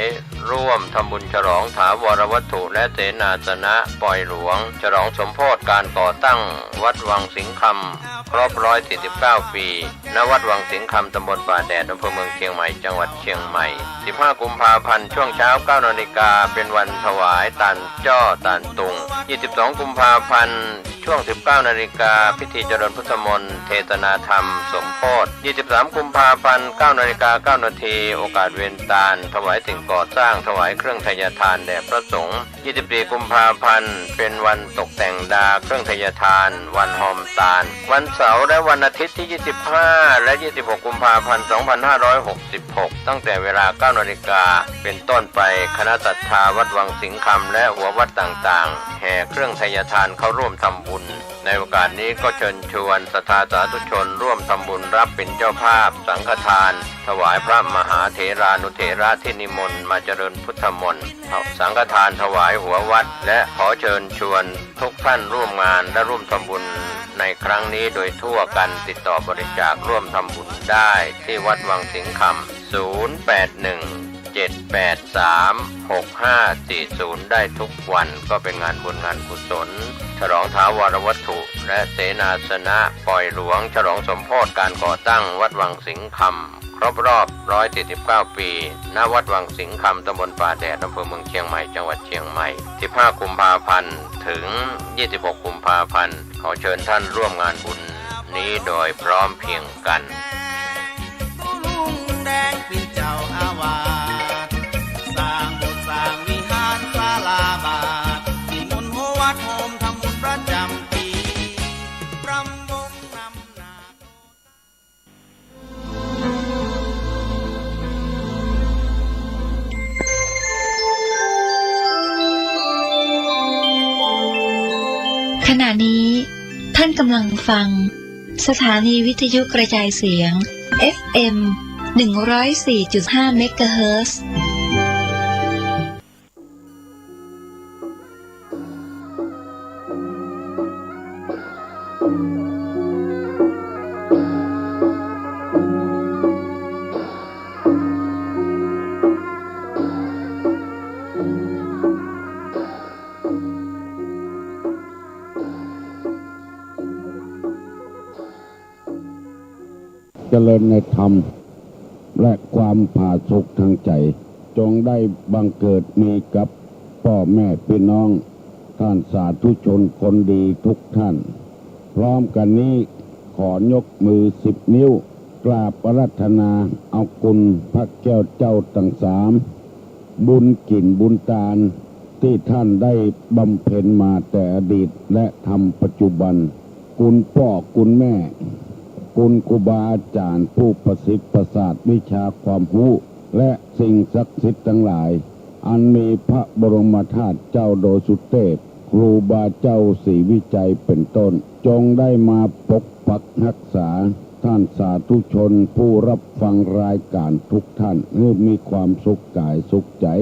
ร่วมทำบุญฉลองถาวรวัตถุและเสนาสนะปอยหลวง ฉลองสมโภชการก่อตั้งวัดวังสิงห์คำ ครบร้อยสี่สิบเก้าปี ณ วัดวังสิงห์คำ ตำบลป่าแดด อำเภอเมืองเชียงใหม่ จังหวัดเชียงใหม่ สิบห้ากุมภาพันธ์ ช่วงเช้าเก้านาฬิกา เป็นวันถวายตานจ้อตานตุง ยี่สิบสองกุมภาพันธ์ ช่วงสิบเก้านาฬิกา พิธีเจริญพุทธมนต์ เทศนาธรรมสมโภช ยี่สิบสามกุมภาพันธ์ เก้านาฬิกาเก้านาที โอกาสเวรตาล ถวายสิ่งก่อสร้าง ถวายเครื่องไทยทานแด่พระสงฆ์ ยี่สิบสี่กุมภาพันธ์ เป็นวันตกแต่งดาเครื่องไทยทาน วันฮอมตาล วันเสาร์และวันอาทิตย์ที่ ยี่สิบห้า และ ยี่สิบหกกุมภาพันธ์ สองพันห้าร้อยหกสิบหก ตั้งแต่เวลาเก้านาฬิกาเป็นต้นไป คณะศรัทธาวัดวังสิงห์คำและหัววัดต่างๆ แห่เครื่องไทยทานเข้าร่วมทำบุญ ในโอกาสนี้ก็เชิญชวนศรัทธาสาธุชนร่วมทำบุญรับเป็นเจ้าภาพสังฆทาน ถวายพระมหาเถรานุเถระที่นิมนต์มาเจริญพุทธมนต์ สังฆทานถวายหัววัด และขอเชิญชวนทุกท่านร่วมงานและร่วมทำบุญในครั้งนี้โดยทั่วกัน ติดต่อบริจาคร่วมทำบุญได้ที่วัดวังสิงห์คำ ศูนย์แปดหนึ่ง เจ็ดแปดสาม หกห้าสี่ศูนย์ ได้ทุกวัน ก็เป็นงานบุญงานกุศล ฉลองถาวรวัตถุ และเสนาสนะปอยหลวง ฉลองสมโภชการก่อตั้งวัดวังสิงห์คำ ครบรอบ ร้อยสี่สิบเก้า ปี ณ วัดวังสิงห์คำ ตำบลป่าแดด อำเภอเมืองเชียงใหม่ จังหวัดเชียงใหม่ สิบห้ากุมภาพันธ์ ถึง ยี่สิบหกกุมภาพันธ์ ขอเชิญท่านร่วมงานบุญนี้โดยพร้อมเพรียงกัน ตุ๊ลุงแดงเป๋นเจ้าอาวาส สร้างโบสถ์สร้างวิหารศาลาบาท นิมนต์หัววัดโฮมทำบุญประจ๋ำปี๋ รำวงนำหน้า ขณะนี้ท่านกำลังฟังสถานีวิทยุกระจายเสียง เอฟเอ็ม หนึ่งร้อยสี่จุดห้า เมกะเฮิรตซ์ เจริญในธรรม และความผาสุกทางใจ๋ จงได้บังเกิดมีกับป้อแม่ปี้น้อง ท่านสาธุชนคนดีทุกท่าน พร้อมกั๋นนี้ ขอยกมือสิบนิ้ว กราบอาราธนาเอาคุณพระแก้วเจ้าตังสาม บุญกิ๋นบุญตาน ตี้ท่านได้บำเพ็ญมาแต่อดีตและทำปัจจุบัน คุณป้อคุณแม่ คุณครูบาอาจ๋ารย์ผู้ประสิทธิ์ประสาทวิชาความฮู้ และสิ่งศักดิ์สิทธิ์ตังหลาย อันมีพระบรมธาตุเจ้าดอยสุเตพ ครูบาเจ้าศรีวิชัยเป๋นต้น จงได้มาปกปักฮักษา ท่านสาธุชนผู้รับฟังรายก๋านทุกท่าน หื้อมีความสุขก๋ายสุขใจ๋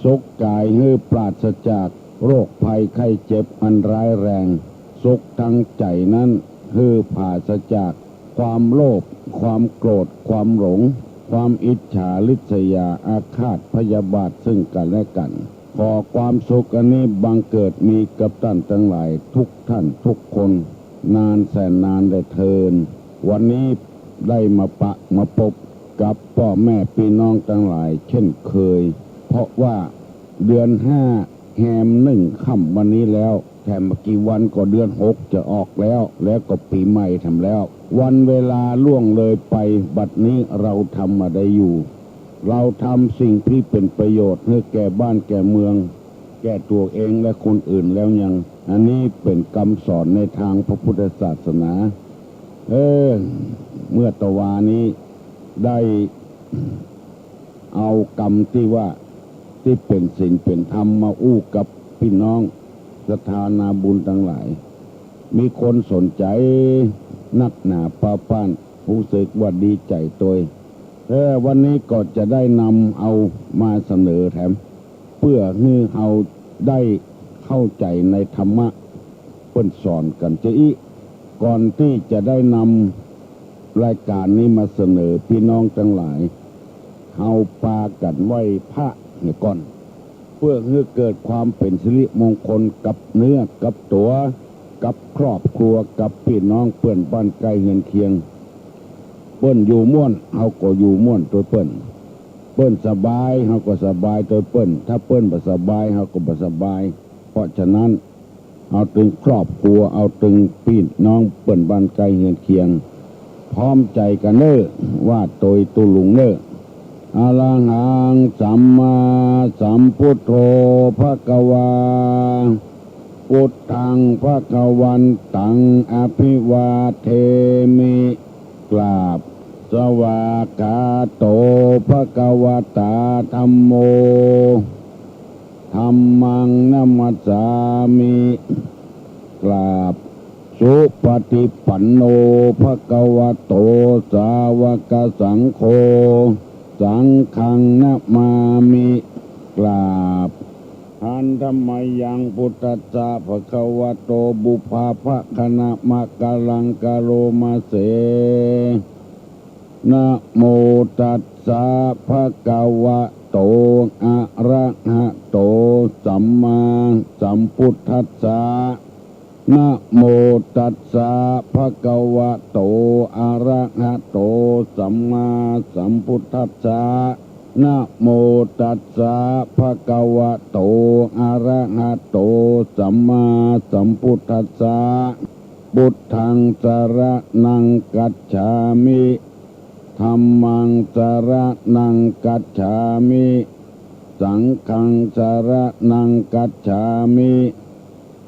สุขก๋ายหื้อปราศจากโรคภัยไข้เจ็บอันร้ายแรง สุขทางใจ๋นั้นหื้อผาศจากความโลภ ความโกรธ ความหลง ความอิจฉาริษยาอาฆาตพยาบาทซึ่งกั๋นและกั๋น ขอความสุขอันนี้บังเกิดมีกับต้านตังหลายทุกท่านทุกคน นานแสนนานแลเทิน วันนี้ได้มาปะมาปบกับป้อแม่ปี้น้องตังหลายเช่นเคย เพราะว่าเดือนห้าแฮมหนึ่งค่ำวันนี้แล้ว แถมบ่กี่วันก็เดือนหกจะออกแล้ว แล้วก็ปี๋ใหม่แถมแล้ว วันเวลาล่วงเลยไป บัดนี้เราทำอะใดอยู่ เราทำสิ่งตี้เป๋นประโยชน์หื้อแก่บ้านแก่เมือง แก่ตั๋วเองและคนอื่นแล้วยัง อันนี้เป๋นกำสอนในตางพระพุทธศาสนา เออ เมื่อตะวานี้ได้เอากำตี้ว่า ตี้เป๋นศีลเป๋นธรรมมาอู้กับปี้น้องศรัทธานาบุญตังหลาย มีคนสนใจ๋นักหนาป้าป้าน ฮู้สึกว่าดีใจ๋ตวย เออ วันนี้ก็จะได้นำเอามาเสนอแถม เปื้อหื้อเฮาได้เข้าใจ๋ในธรรมะเปิ้นสอนกั๋นจะอี้ ก่อนตี้จะได้นำรายก๋านนี้มาเสนอปี้น้องตังหลาย เฮาปากั๋นไหว้พระเหียก่อน เปื้อหื้อเกิดความเป๋นสิริมงคลกับเนื้อกับตั๋ว กับครอบครัว กับปี้น้องเปื้อนบ้านใก้เฮือนเคียง เปิ้นอยู่ม่วน เฮาก็อยู่ม่วนตวยเปิ้น เปิ้นสบาย เฮาก็สบายตวยเปิ้น ถ้าเปิ้นบ่สบาย เฮาก็บ่สบาย เพราะฉะนั้น เอาตึงครอบครัว เอาตึงปี้น้องเปิ้นบ้านใก้เฮือนเคียง พร้อมใจ๋กั๋นเน่อ ว่าโตยตุ๊ลุงเน่อ อะระหัง สัมมาสัมพุทโธ ภะคะวา พุทธัง ภะคะวันตัง อะภิวาเทมิ กราบ สวากขาโต ภะคะวะตา ธัมโม ธัมมัง นะมัสสามิ กราบ สุปะฏิปันโน ภะคะวะโต สาวะกะสังโฆ สังฆัง นะมามิ กราบ หันธะมะยัง พุทธัสสะ ภะคะวะโต ปุพพะภะคะนะมะกะลัง กะโรมะเส นะโมตัสสะ ภะคะวะโต อะระหะโต สัมมาสัมพุทธัสสะ นะโมตัสสะ ภะคะวะโต อะระหะโต สัมมาสัมพุทธัสสะ นะโมตัสสะ ภะคะวะโต อะระหะโต สัมมาสัมพุทธัสสะ พุทธัง สะระณัง คัจฉามิ ธัมมัง สะระณัง คัจฉามิ สังฆัง สะระณัง คัจฉามิ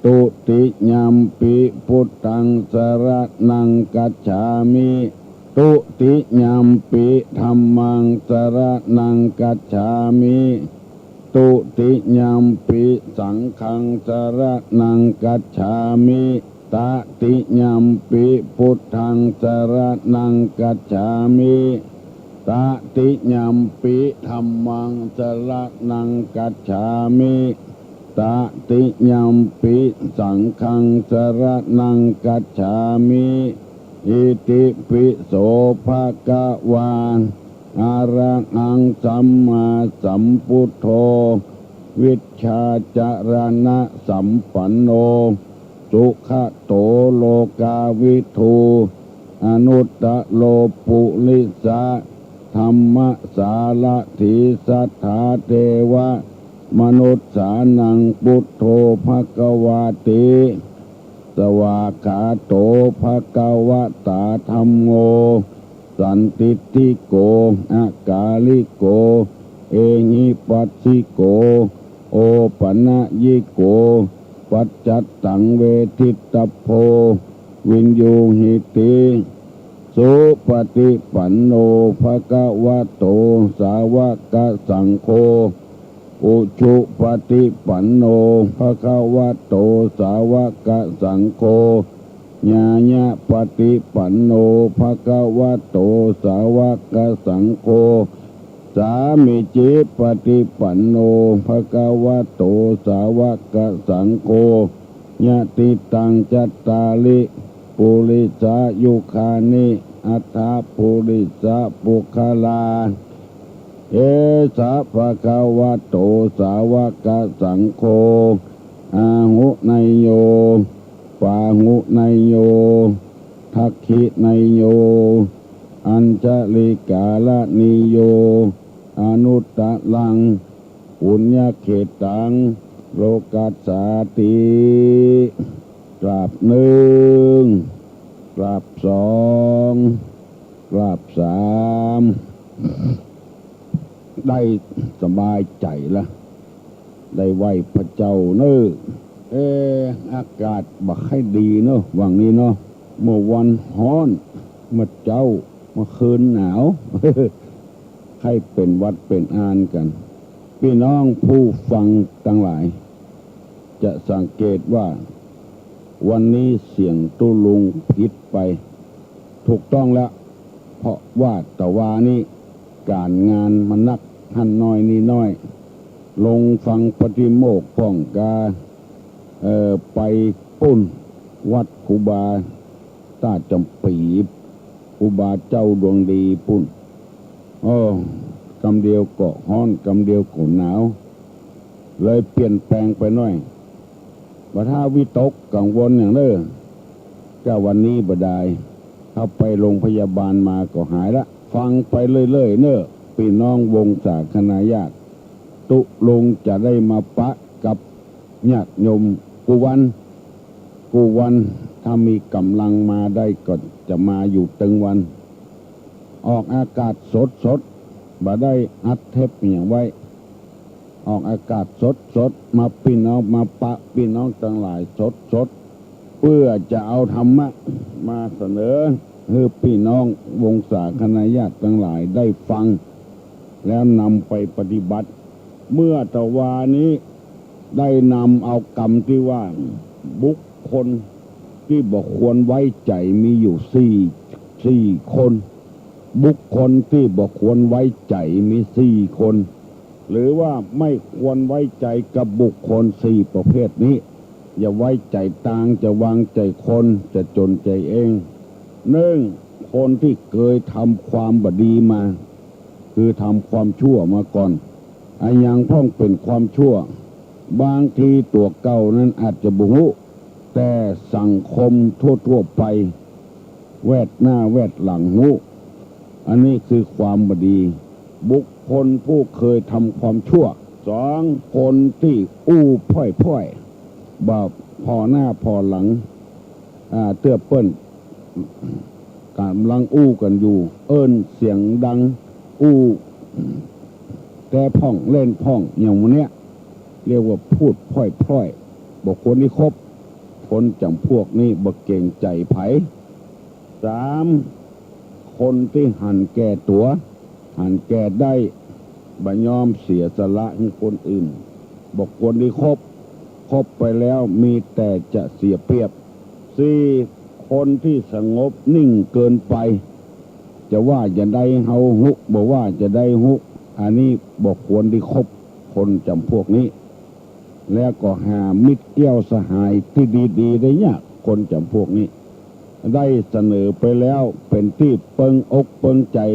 ตุติยัมปิ พุทธัง สะระณัง คัจฉามิ ตุติยัมปิ ธัมมัง สะระณัง คัจฉามิ ตุติยัมปิ สังฆัง สะระณัง คัจฉามิ ตะติยัมปิ พุทธัง สะระณัง คัจฉามิ ตะติยัมปิ ธัมมัง สะระณัง คัจฉามิ ตะติยัมปิ สังฆัง สะระณัง คัจฉามิ อิติปิโส ภะคะวา อะระหัง สัมมาสัมพุทโธ วิชชาจะรณะสัมปันโน สุขะโต โลกาวิทู อนุตตะโร ปุริสะธัมมะสารถี สัทธาเทวะมนุสสานัง พุทโธ ภะคะวาติ สวากขาโต ภะคะวะตา ธัมโม สันทิฏฐิโก อะกาลิโก เอหิปัสสิโก โอปะนะยิโก ปัจจัตตัง เวทิตตัพโพ วินยูหิติ สุปะฏิปันโน ภะคะวะโต สาวะกะสังโฆ อุชุปะฏิปันโน ภะคะวะโต สาวะกะสังโฆ ญาณะปะฏิปันโน ภะคะวะโต สาวะกะสังโฆ สามีจิปะฏิปันโน ภะคะวะโต สาวะกะสังโฆ ยะติตัง จัตตาริ ปุริสายุคานิ อัตถะ ปุริสะปุคคลา เอสะ ภะคะวะโต สาวะกะสังโฆ อาหุเนยโย ปาหุเนยโย ทักขิเนยโย อัญชลิกาลานิโย อนุตตะรัง ปุญญะเขตตัง โลกัสสาติ กราบนึ่ง กราบสอง กราบสาม ได้สบายใจ๋ละ ได้ไหว้พระเจ้าเน่อ เอ อากาศบ่ใค่ดีเนาะ หว่างนี้เนาะ เมื่อวันฮ้อน เมื่อเจ๊า เมื่อคืนหนาว ใค่เป๋นหวัดเป๋นอานกั๋น ปี้น้องผู้ฟังตังหลาย จะสังเกตว่า วันนี้เสียงตุ๊ลุงผิดไป ถูกต้องแล้ว เพราะว่าตะวานี้ก๋านงานมันนัก หั้นน้อยนี่น้อย ลงฟังปาฏิโมกข์พ่องกา เอ่อ ไปปุ้น วัดครูบาต้าจ๋ำปี๋ ครูบาเจ้าดวงดีปุ้น อ้อ กำเดียวก็ฮ้อน กำเดียวก็หนาว เลยเปลี่ยนแปลงไปหน้อย บ่ถ้าวิตกกังวลหยังเน่อ ก้าวันนี้บ่ดาย ถ้าไปโรงพยาบาลมาก็หายละ ฟังไปเรื่อยๆ เน่อ ปี้น้องวงศาคณาญาติ ตุ๊ลุงจะได้มาปะกับญาติโยมกู้วัน กู้วัน ถ้ามีก๋ำลังมาได้ก็จะมาอยู่ตึงวัน ออกอากาศสดๆ บ่ได้อัดเทปหยังไว้ ออกอากาศสดๆ มาปี้น้อง มาปะปี้น้องตังหลายสดๆ เปื้อจะเอาธรรมะมาเสนอหื้อปี้น้องวงศาคณาญาติตังหลายได้ฟัง แล้วนำไปปฏิบัติ เมื่อตะวานี้ได้นำเอากำตี้ว่า บุคคลตี้บ่ควรไว้ใจ๋มีอยู่สี่ สี่คน บุคคลตี้บ่ควรไว้ใจ๋มีสี่คน หรือว่าไม่ควรไว้ใจ๋กับบุคคลสี่ประเภทนี้ อย่าไว้ใจ๋ตาง จะวางใจ๋คน จะจ๋นใจ๋เอง นึ่ง คนตี้เกยทำความบ่ดีมา คือทำความชั่วมาก่อน อะหยังพ่องเป๋นความชั่ว บางทีตั๋วเก่านั้นอาจจะบ่ฮู้ แต่สังคมทั่วๆ ไป แวดหน้าแวดหลังฮู้ อันนี้คือความบ่ดี บุคคลผู้เคยทำความชั่ว สอง คนตี้อู้พ่อยๆ บ่ผ่อหน้าผ่อหลัง อ่า เตื้อเปิ้น ก๋ำลังอู้กั๋นอยู่ เอิ้นเสียงดัง อู้แต๊พ่องเล่นพ่องอย่างหมู่เนี้ย เรียกว่าพูดพร่อยๆ บ่ควรได้คบ คนจ๋ำพวกนี้บ่เกรงใจ๋ใผ สาม คนตี้หันแก่ตั๋ว หันแก่ได้ บ่ยอมเสียสละหื้อคนอื่น บ่ควรได้คบ คบไปแล้วมีแต่จะเสียเปรียบ สี่ คนตี้สงบนิ่งเกินไป จะว่าจะใดเฮาฮู้ บ่ว่าจะใดฮู้ อันนี้บ่ควรได้คบคนจ๋ำพวกนี้ แล้วก็หามิตรแก้วสหายตี้ดีๆ ได้ยาก คนจ๋ำพวกนี้ ได้เสนอไปแล้วเป๋นตี้เปิงอกเปิงใจ๋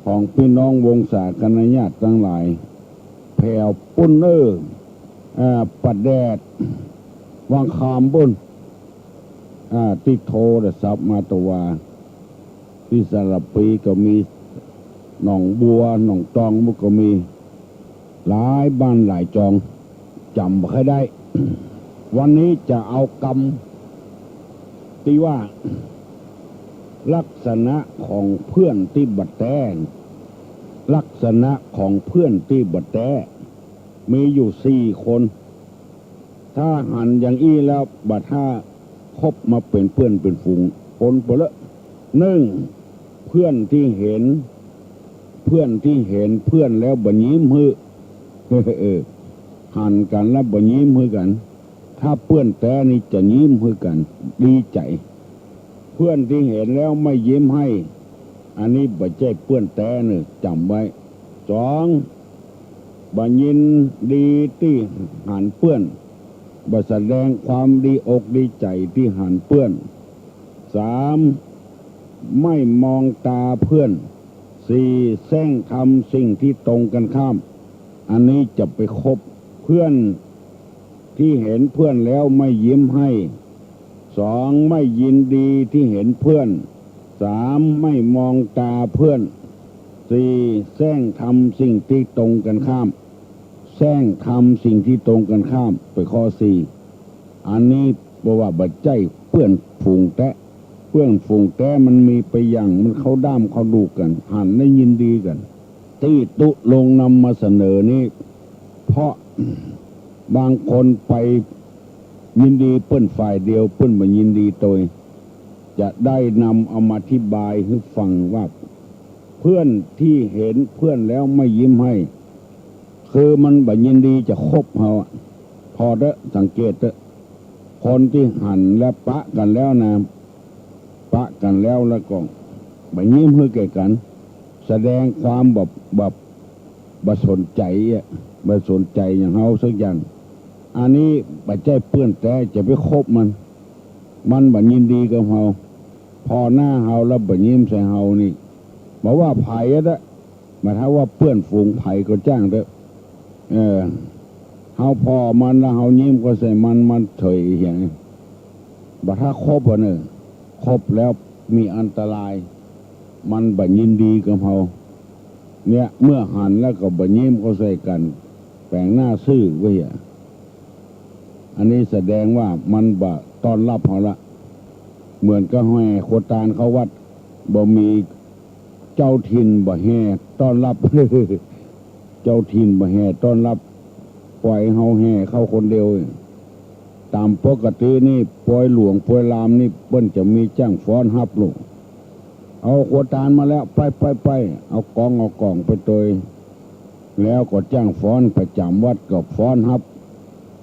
ของปี้น้องวงศาคณาญาติตังหลาย แผวปุ้นเอ้อ อ่า ป่าแดด วังคามปุ้น อ่า ตี้โทรศัพท์มาตะวา ตี้สระปีก็มี หนองบัว หนองตองปุ้นก็มี หลายบ้านหลายจอง จ๋ำบ่ค่อยได้ วันนี้จะเอากำตี้ว่า ลักษณะของเพื่อนตี้บ่แต๊ ลักษณะของเพื่อนตี้บ่แต๊ มีอยู่สี่คน ถ้าหันอย่างอี้แล้ว บ่ถ้าคบมาเป๋นเปื้อนเป๋นฝูง คนเป๋นเลอะ นึ่ง เพื่อนตี้เห็น เพื่อนตี้เห็นเพื่อนแล้วบ่ยิ้มหื้อ เออ หันกั๋นแล้วบ่ยิ้มหื้อกั๋น ถ้าเปื้อนแต๊นี่จะยิ้มหื้อกั๋น ดีใจ๋ เพื่อนตี้เห็นแล้วไม่ยิ้มให้ อันนี้บ่ใจ้เปื้อนแต๊เน่อ จ๋ำไว้ สอง บ่ยินดีตี้หันเปื้อน บ่แสดงความดีอกดีใจ๋ตี้หันเปื้อน สาม ไม่มองตาเพื่อน สี่ แสร้งทำสิ่งตี้ตรงกั๋นข้าม อันนี้จะไปคบ เพื่อนตี้เห็นเพื่อนแล้วไม่ยิ้มให้ สอง ไม่ยินดีตี้เห็นเพื่อน สาม ไม่มองตาเพื่อน สี่ แสร้งทำสิ่งตี้ตรงกั๋นข้าม แสร้งทำสิ่งตี้ตรงกั๋นข้าม เป๋นข้อสี่ อันนี้บ่ว่าบ่ใจ้เปื้อนฝูงแต๊ เปื้อนฝูงแต๊มันมีไปอย่าง มันเข้าด้ามเข้าดูกั๋น หันแล้วยินดีกั๋น ตี้ตุ๊รงนำมาเสนอนี้ เพราะบางคนไปยินดีเปิ้นฝ่ายเดียว เปิ้นบ่ยินดีตวย จะได้นำเอามาอธิบายหื้อฟังว่า เพื่อนตี้เห็นเพื่อนแล้วไม่ยิ้มให้ คือมันบ่ยินดีจะคบเฮาอะ ผ่อเต๊อะ สังเกตเต๊อะ คนตี้หันแล้วปะกั๋นแล้วนะ ปะกั๋นแล้ว แล้วก็บ่ยิ้มหื้อแก่กั๋น แสดงความแบบ แบบบ่สนใจ๋อะ บ่สนใจ๋อย่างเฮาสักอย่าง อันนี้บ่ใจ้เปื้อนแต๊ จะไปคบมัน มันบ่ยินดีกับเฮา ผ่อหน้าเฮาแล้วบ่ยิ้มใส่เฮานี่ บ่ว่าใผอะเต๊อะ บ่ถ้าว่าเปื้อนฝูงใผก็จ้างเต๊อะ เออ เฮาผ่อมันแล้วเฮายิ้มก็ใส่มัน มันเฉยเหีย บ่ถ้าคบอะเน่อ คบแล้วมีอันตราย มันบ่ยินดีกับเฮา เนี่ย เมื่อหันแล้วก็บ่ยิ้มก็ใส่กั๋น แป๋งหน้าซื่อไว้อะ อันนี้แสดงว่ามันบ่ ต้อนรับเฮาละ เหมือนกับแห่ครัวตานเข้าวัด บ่มีเจ้าถิ่นบ่แห่ต้อนรับ เจ้าถิ่นบ่แห่ต้อนรับ ปล่อยเฮาแห่เข้าคนเดียว ต๋ามปกตินี่ปอยหลวงปอยลามนี่เปิ้นจะมีจ้างฟ้อนฮับลูก เอาครัวตานมาแล้ว ไปไปไป เอากองเอาก่องไปตวย แล้วก็จ้างฟ้อนประจ๋ำวัดก็ฟ้อนฮับ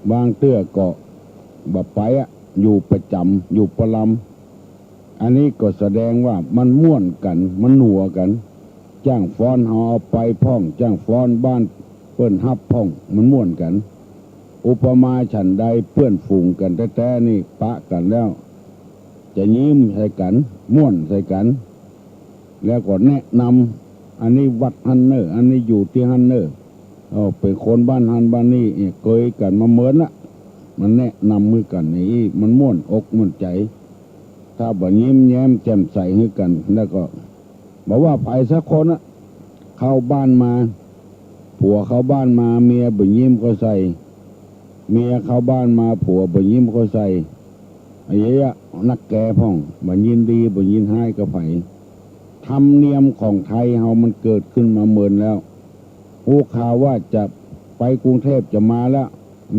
บางเตื้อก็บ่ไปอะ อยู่ประจ๋ำ อยู่ประลำ อันนี้ก็แสดงว่ามันม่วนกั๋น มันหนัวกั๋น จ้างฟ้อนเฮาเอาไปพ่อง จ้างฟ้อนบ้านเปิ้นฮับพ่อง มันม่วนกั๋น อุปมาฉันใด เปื้อนฝูงกั๋นแต๊ๆ นี่ปะกั๋นแล้ว จะยิ้มใส่กั๋น ม่วนใส่กั๋น แล้วก็แนะนำ อันนี้วัดหั้นเน่อ อันนี้อยู่ตี้หั้นเน่อ เออ เป๋นคนบ้านหั้นบ้านนี้ เกยกั๋นมาเมินละ มันแนะนำหื้อกั๋นนี่ มันม่วนอกม่วนใจ๋ ถ้าบ่ยิ้มแย้มแจ่มใสหื้อกั๋น แล้วก็บ่ว่าใผสักคนอะ เข้าบ้านมา ผัวเข้าบ้านมา เมียบ่ยิ้มเข้าใส่ เมียเข้าบ้านมา ผัวบ่ยิ้มเข้าใส่ อะเยียะ นักแกพ่อง บ่ยินดี บ่ยินฮ้ายกับใผ ธรรมเนียมของไทยเฮามันเกิดขึ้นมาเมินแล้ว ฮู้ข่าวว่าจะไปกรุงเทพจะมาแล้ว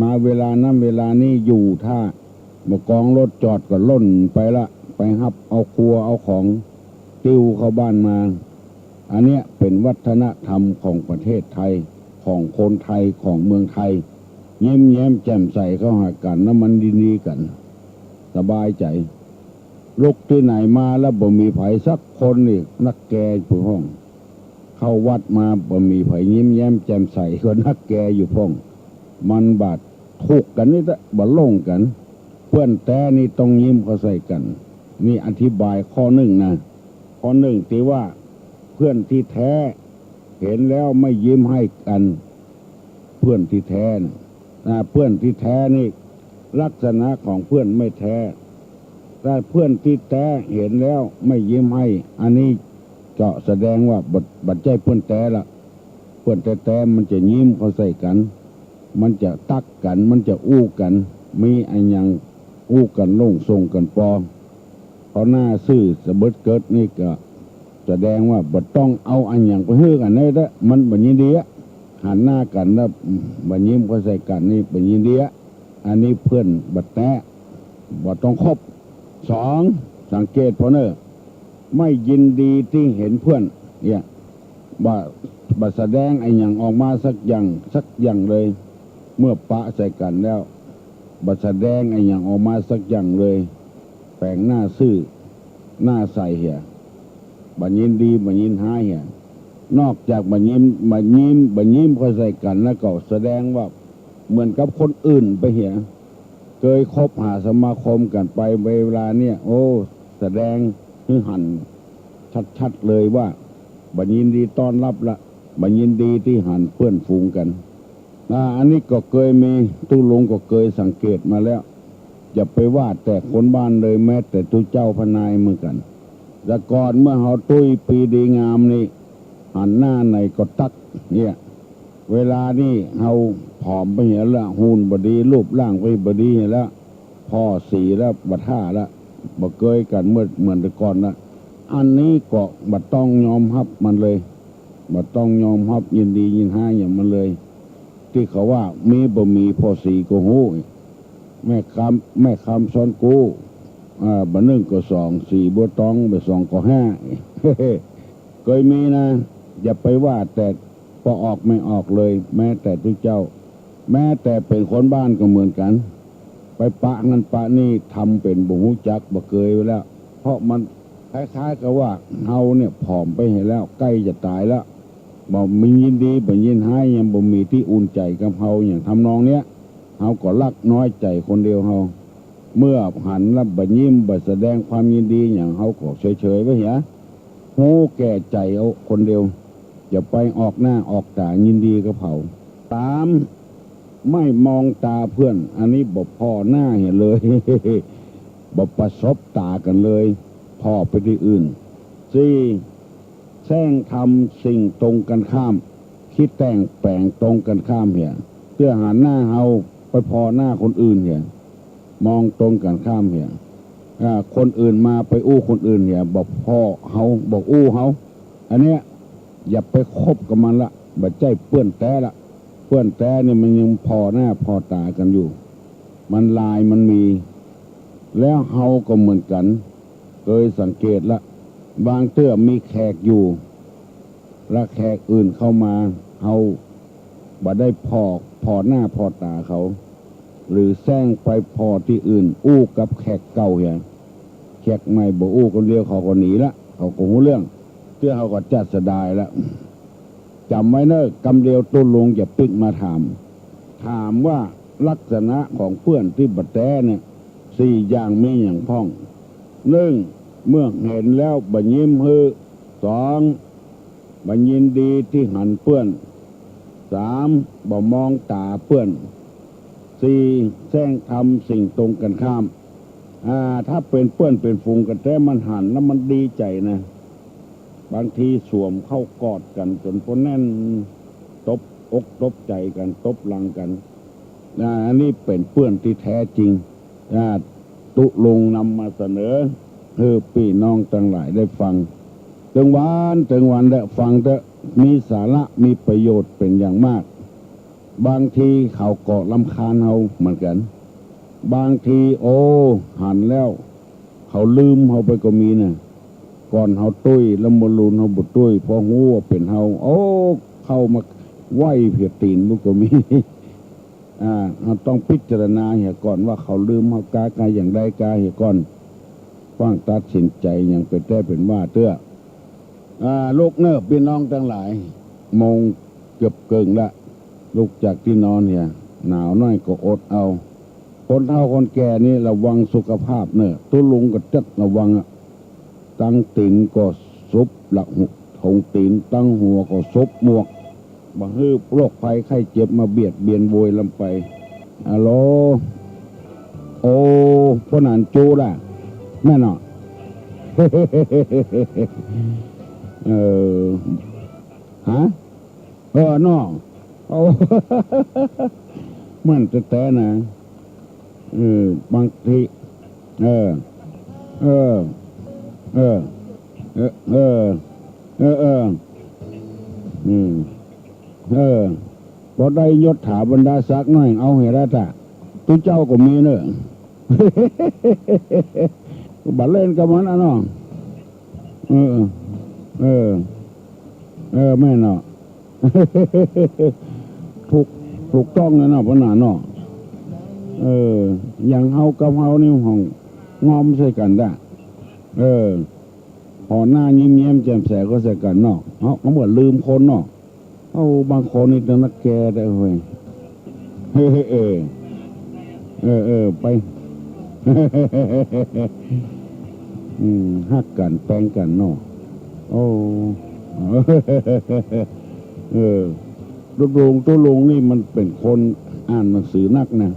มาเวลานั้นเวลานี้อยู่ท่า บ่กองรถจอดก็ล่นไปละ ไปฮับเอาครัวเอาของ ติ้วเข้าบ้านมา อันเนี้ยเป๋นวัฒนธรรมของประเทศไทย ของคนไทย ของเมืองไทย ยิ้มแย้มแจ่มใสเข้าหากั๋น แล้วมันดีๆ กั๋น สบายใจ๋ ลุกตี้ไหนมาแล้วบ่มีใผสักคนนี่ นักแกอยู่พ่อง เข้าวัดมาบ่มีใผยิ้มแย้มแจ่มใสก็นักแกอยู่พ่อง มันบ่าถูกกั๋นนี่แต๊ บ่ลงกั๋น เปื้อนแต๊นี่ต้องยิ้มเข้าใส่กั๋น นี่อธิบายข้อนึ่งนะ ข้อนึ่งตี้ว่าเปื้อนตี้แต๊เห็นแล้วไม่ยิ้มให้กั๋น เปื้อนตี้แต๊นะ อ่า เปื้อนตี้แต๊นี่ลักษณะของเปื้อนไม่แต๊ ถ้าเปื้อนตี้แต๊เห็นแล้วไม่ยิ้มให้ อันนี้ก็แสดงว่าบ่ บ่ใจ้เปื้อนแต๊ละ เปื้อนแต๊ๆ มันจะยิ้มเข้าใส่กั๋น มันจะตั๊กกั๋น มันจะอู้กั๋น มีอะหยังอู้กั๋นลงส่งกั๋นปอ เพราะหน้าซื่อสะเบิดเกิดนี่ก็แสดงว่าบ่ต้องเอาอะหยังไปหื้อกั๋นเลยเต๊อะ มันบ่ยินดีอะ หันหน้ากั๋นแล้วบ่ยิ้มเข้าใส่กั๋นนี่บ่ยินดีอะ อันนี้เปื้อนบ่แต๊ บ่ต้องคบ สอง สังเกตผ่อเน่อ ไม่ยินดีตี้เห็นเปื้อน เนี่ย บ่ บ่แสดงอะหยังออกมาสักอย่าง สักอย่างเลย เมื่อปะใส่กั๋นแล้ว บ่แสดงอะหยังออกมาสักอย่างเลย แป๋งหน้าซื่อ หน้าใสเหีย บ่ยินดี บ่ยินฮ้ายเหีย นอกจากบ่ยิ้ม บ่ยิ้ม บ่ยิ้มเข้าใส่กั๋นแล้วก็แสดงว่าเหมือนกับคนอื่นไปเหีย เกยคบหาสมาคมกั๋นไปเวลาเนี่ย โอ้ แสดงหื้อหันชัดๆ เลยว่าบ่ยินดีต้อนรับละ บ่ยินดีตี้หันเปื้อนฝูงกั๋น อ่า อันนี้ก็เกยมี ตุ๊ลุงก็เกยสังเกตมาแล้ว อย่าไปว่าแต่คนบ้านเลย แม้แต่ตุ๊เจ้าพระนายเหมือนกั๋น แต่ก่อนเมื่อเฮาตุ้ยปีดีงามนี่ หันหน้าไหนก็ตั๊ก เนี่ย เวลานี่เฮาผอมไปเหียละ หุ่นบ่ดี รูปร่างไปบ่ดีเหียละ ผ่อสีแล้วบ่ท่าละ บ่เกยกั๋นเหมือน เหมือนแต่ก่อนละ อันนี้ก็บ่ต้องยอมฮับมันเลย บ่ต้องยอมฮับยินดียินฮ้ายหยังมันเลย ตี้เขาว่ามีบ่มีผ่อสีก็ฮู้ แม่คำ แม่คำสอนกู้ อ่า บ่นึ่งก็สอง สี่บัวตอง บ่สองก็ห้า เกยมีนะ อย่าไปว่าแต่ป้อออกแม่ออกเลย แม้แต่ตุ๊เจ้า แม้แต่เป๋นคนบ้านก็เหมือนกั๋น ไปปะหั้นปะนี่ ทำเป๋นบ่ฮู้จัก บ่เกยไว้แล้ว เพราะมันคล้ายๆ กับว่าเฮาเนี่ยผอมไปเหียแล้ว ใก้จะต๋ายแล้ว บ่มียินดี บ่ยินฮ้าย ยังบ่มีตี้อุ่นใจ๋กับเฮา อย่างทำนองเนี้ย เฮาก็ลักน้อยใจ๋คนเดียวเฮา เมื่อหันแล้วบ่ยิ้ม บ่แสดงความยินดีหยัง เฮาก็เฉยๆ ไว้เหีย ฮู้แก่ใจ๋เอาคนเดียว อย่าไปออกหน้าออกต๋ายินดีกับเขา สาม ไม่มองตาเปื้อน อันนี้บ่ผ่อหน้าเหียเลย บ่ประสบต๋ากั๋นเลย ผ่อไปตี้อื่น สี่ แสร้งทำสิ่งตรงกั๋นข้าม คิดแต่งแป๋งตรงกั๋นข้ามเหีย เตื้อหันหน้าเฮาไปผ่อหน้าคนอื่นเหีย มองตรงกั๋นข้ามเหีย อ่า คนอื่นมาไปอู้คนอื่นเหีย บ่ผ่อเฮา บ่อู้เฮา อันเนี้ย อย่าไปคบกับมันละ บ่ใจ้เปื้อนแต๊ละ เปื้อนแต๊นี่มันยังผ่อหน้าผ่อต๋ากั๋นอยู่ มันลายมันมี แล้วเฮาก็เหมือนกั๋น เกยสังเกตละ บางเตื้อมีแขกอยู่ ละแขกอื่นเข้ามา เฮาบ่ได้ผ่อ ผ่อหน้าผ่อต๋าเขา หรือแส้งไปผ่อตี้อื่น อู้กับแขกเก่าเหีย แขกใหม่บ่อู้ กำเดียวเขาก็หนีละ เขาก็ฮู้เรื่อง เตื้อเฮาก็จัดเสียดายละ จ๋ำไว้เน่อ กำเดียวตุ๊ลุงจะปิ๊กมาถาม ถามว่าลักษณะของเปื้อนตี้บ่แต๊เนี่ย สี่อย่างมีหยังพ่อง นึ่ง เมื่อหันแล้วบ่ยิ้มหื้อ สอง บ่ยินดีตี้หันเปื้อน สาม บ่มองต๋าเปื้อน สี่ แส้งทำสิ่งตรงกั๋นข้าม อ่า ถ้าเป๋นเปื้อนเป๋นฝูงกั๋นแต๊มันหันแล้วมันดีใจ๋นะ บางทีสวมเข้ากอดกั๋นจ๋นปนแน่น ตบอกตบใจ๋กั๋น ตบหลังกั๋น อ่า อันนี้เป๋นเปื้อนตี้แต๊จริง อ่า ตุ๊ลุงนำมาเสนอหื้อปี้น้องตังหลายได้ฟัง ตึงวันตึงวันแต๊ ฟังเต๊อะ มีสาระ มีประโยชน์เป๋นอย่างมาก บางทีเขาก็รำคาญเฮาเหมือนกั๋น บางที โอ้ หันแล้ว เขาลืมเฮาไปก็มีนะ ก่อนเฮาตุ้ย แล้วบ่ฮู้เฮาบ่ตุ้ย พอฮู้ว่าเป๋นเฮา โอ้ เข้ามาไหว้เปียตีนบุก็มี อ่า เฮาต้องพิจารณาเหียก่อนว่าเขาลืมเฮากา กาอย่างใดกาเหียก่อน ฟั่งตัดสินใจ๋อย่างเป๋นแต๊เป๋นว่าเตื้อ อ่า ลุกเน่อปี้น้องตังหลาย โมงเกือบเกิ่งละ ลุกจากตี้นอนเหีย หนาวหน้อยก็อดเอา คนเฒ่าคนแก่นี่ระวังสุขภาพเน่อ ตุ๊ลุงก็จัดระวังอะ ตังตี๋นก็สุบหลักหุ ถงตี๋น ตังหัวก็สุบหมวก บ่หื้อโรคภัยไข้เจ็บมาเบียดเบียนโวยลำไป ฮัลโหล โอ้ ป้อหนานจูล่ะ แม่นเนาะ เออ ฮะ เออ เนาะ โอ้ มันแต๊ๆ นะ เออ บางที เออ เออ เออ เออ เออ เออ เออ อืม เออ พอได้ยศถาบรรดาศักดิ์หน้อย เอาเหียละตะ ตุ๊เจ้าก็มีเน่อ บ่าเล่นกับมันอะเนาะ เออ เออ เออ แม่นเนาะ ถูก ถูกต้องเลยเนาะ ป้อหนานเนาะ เออ อย่างเฮากับเฮานี่ห้องงอมใส่กั๋นดะ เออ ผ่อหน้ายิ้มแย้มแจ่มใสก็ใส่กั๋นเนาะ เฮาก็บ่ลืมคนเนาะ เอา บางคนนี่ต้องนักแกได้เว้ย เออ เออ เออ เออ ไป อืม ฮักกั๋นแปงกั๋นเนาะ โอ้ เออ ตุ๊ลุง ตุ๊ลุงนี่มันเป๋นคนอ่านหนังสือนักนะ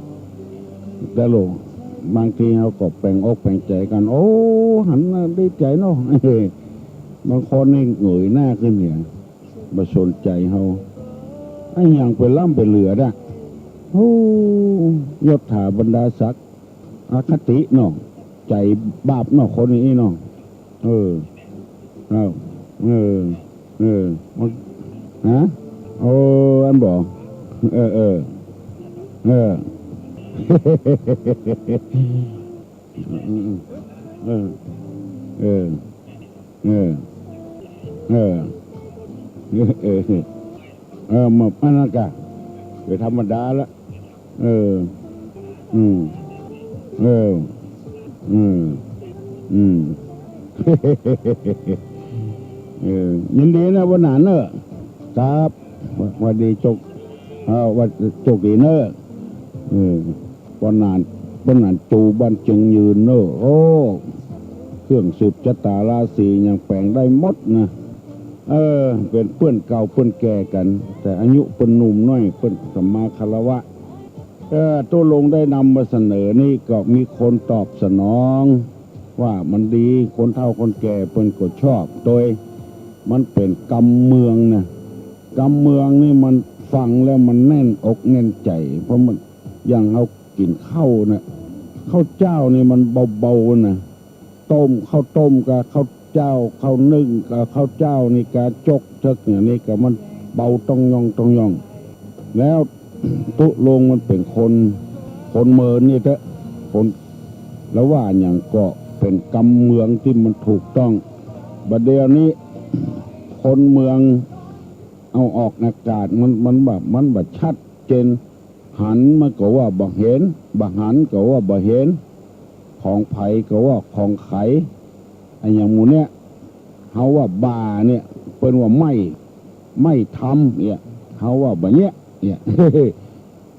แต่ละ บางทีเฮาก็แป๋งอกแป๋งใจ๋กั๋น โอ้ หันมาดีใจ๋เนาะ บางคนนี่เงยหน้าขึ้นเหีย บ่สนใจ๋เฮา อะหยังไปล้ำไปเหลือดะ โอ้ ยศถาบรรดาศักดิ์ อคติเนาะ ใจ๋บาปเนาะ คนอี้เนาะ เออ เอา เออ เออ มัน ฮะ โอ้ อันบ่ เออ เออ เออ เออ เออ เออ เออ เออ เออ มา อันนั้นกะ เป๋นธรรมดาละ เออ อืม เออ อืม อืม อืม เออ ยินดีนะ ป้อหนานเน่อ ครับ หวัดดี โจค เอ่อ หวัด โจคดีเน่อ เออ ป้อหนาน ป้อหนานจูบ้านเจิงยืนเน่อ โอ้ เครื่องสืบจะต๋าราศียังแป๋งได้หมดนะ เออ เป๋นเปื้อนเก่าเปื้อนแก่กั๋น แต่อายุเปิ้นหนุ่มน้อย เปิ้นสัมมาคารวะ เออ ตุ๊ลุงได้นำมาเสนอนี่ก็มีคนตอบสนอง ว่ามันดี คนเฒ่าคนแก่เปิ้นก็ชอบ โดยมันเป๋นกำเมืองนะ กำเมืองนี่มันฟังแล้วมันแน่นอกแน่นใจ๋ เพราะมัน อย่างเฮากิ๋นข้าวน่ะ ข้าวเจ้านี่มันเบาๆ นะ ต้ม ข้าวต้มกับข้าวเจ้า ข้าวนึ่งกับข้าวเจ้านี่กาจกเจิกเนี่ย นี่ก็มันเบาต้องย่องต้องย่อง แล้วตุ๊ลุงมันเป๋นคน คนเมินนี่เต๊อะ คน แล้วว่าหยังก็เป๋นกำเมืองตี้มันถูกต้อง บ่าเดี่ยวนี้ คนเมืองเอาออกอากาศ มัน มันบ่า มันบ่าชัดเจน หันมันก็ว่าบ่าหัน บ่าหันก็ว่าบ่าหัน ของใผก็ว่าของใผ อะหยังหมู่เนี้ย เฮาว่าบ่าเนี่ย เปิ้นว่าไม่ ไม่ทำเนี่ย เฮาว่าบ่าเนี้ย เนี่ย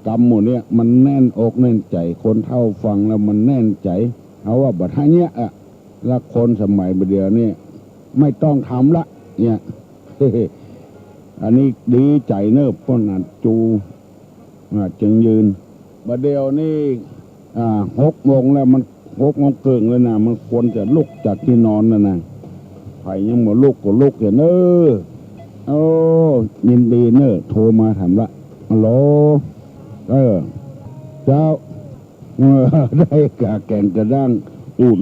กำหมู่เนี้ยมันแน่นอกแน่นใจ๋ คนเฒ่าฟังแล้วมันแน่นใจ๋ เฮาว่าบ่าถ้าเนี้ยอะ แล้วคนสมัยบ่าเดี่ยวนี้ ไม่ต้องทำละ เนี่ย อันนี้ดีใจ๋เน่อ ป้นอัดจู อ่า จึงยืน บ่าเดี่ยวนี้ อ่า หกโมงแล้ว มันหกโมงเกิ่งแล้วนะ มันควรจะลุกจากตี้นอนแล้วนะ ใผยังบ่ลุกก็ลุกเถอะเน่อ โอ้ ยินดีเน่อ โทรมาถามละ ฮัลโหล เออ เจ้า เออ ได้กาแก๋งกะด้าง อุ่น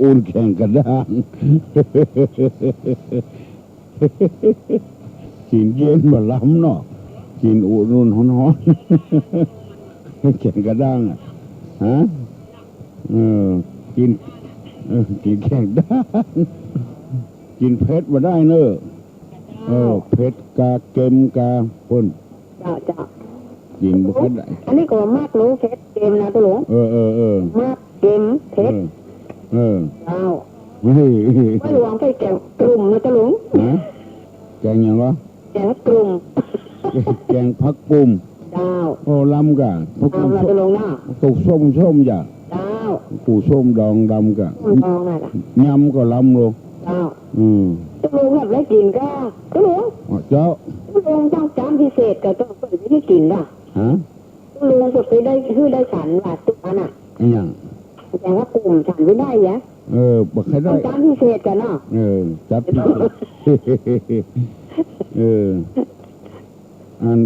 อุ่นแก๋งกะด้าง กิ๋นเย็นบ่าล้ำเนาะ กิ๋นอุ่นๆ ฮ้อนๆ แก๋งกะด้างอะ ฮะ เออ กิ๋น เออ กิ๋นแก๋งกะด้าง กิ๋นเผ็ดบ่าได้เน่อ เออ เผ็ดกาเก็มกาปุ้น เจ้า เจ้า กิ๋นบ่ค่อยได้ อันนี้ก็มักโลเผ็ดเก็มนะตุ๊ลุง เออ เออ เออ มักเก็มเผ็ด เออ เออ เจ้า เฮ้ย ป้อหลวงไปแก๋งกลุ่มนะตุ๊ลุง ฮะ แก๋งหยังวะ แก๋งกลุ่ม แก๋งผักกุ๋ม เจ้า โอ้ ล้ำก่ะ ผักกุ๋ม เอาละตุ๊ลุงเนาะ ผักกุ๋มส้มๆ จ้ะ เจ้า ผักกุ๋มส้มดองล้ำก่ะ ส้มดองน่ะจ้ะ ยำก็ล้ำโล เจ้า อืม ตุ๊ลุงแบบได้กิ๋นก่ะ ตุ๊ลุง อ๋อ เจ้า ตุ๊ลุงต้องจ๋ำพิเศษก่ะ ต้องเปิ้นจะหื้อกิ๋นก่ะ ฮะ ตุ๊ลุงก็ไปได้ หื้อได้ฉันว่าตุ๊กอันน่ะ อะหยัง แต่ว่ากุ๋มฉันบ่ได้ยะ เออ บ่ค่อยได้ ต้องจ๋ำพิเศษก่ะเนาะ เออ จ๋ำพิเศษ เออ อัน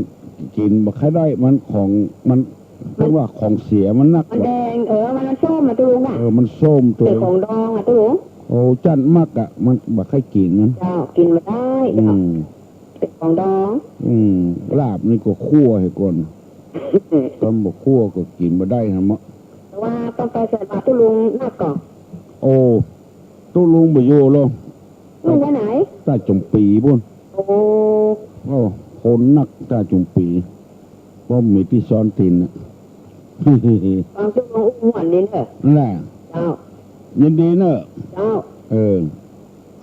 กิ๋นบ่ค่อยได้ มันของ มัน มัน เปิ้นว่าของเสียมันนัก มันแดง เออ มันส้มอะตุ๊ลุงอะ เออ มันส้มตุ๊ลุง เป๋นของดองอะตุ๊ลุง โอ้ จั้นมักอะ มันบ่ค่อยกิ๋นมัน เจ้า กิ๋นบ่ได้ อืม เป๋นของดอง อืม ลาบนี่ก็คั่วหื้อก่อน ต้มบ่คั่วก็กิ๋นบ่ได้หั้นเนาะ แต่ว่าต้องไปใส่บาตรตุ๊ลุงนักก่อ โอ้ ตุ๊ลุงบ่อยู่แล้ว ตุ๊ลุงไปไหน ใต้จ๋มปี๋ปุ้น โอ้ โอ้ คนนักใต้จ๋มปี๋ บ่มีตี้ซ่อนตี๋นน่ะ ฟังตุ๊ลุงอู้ม่วนดีเน่อ นั่นแหละ เจ้า ยินดีเน่อ เจ้า เออ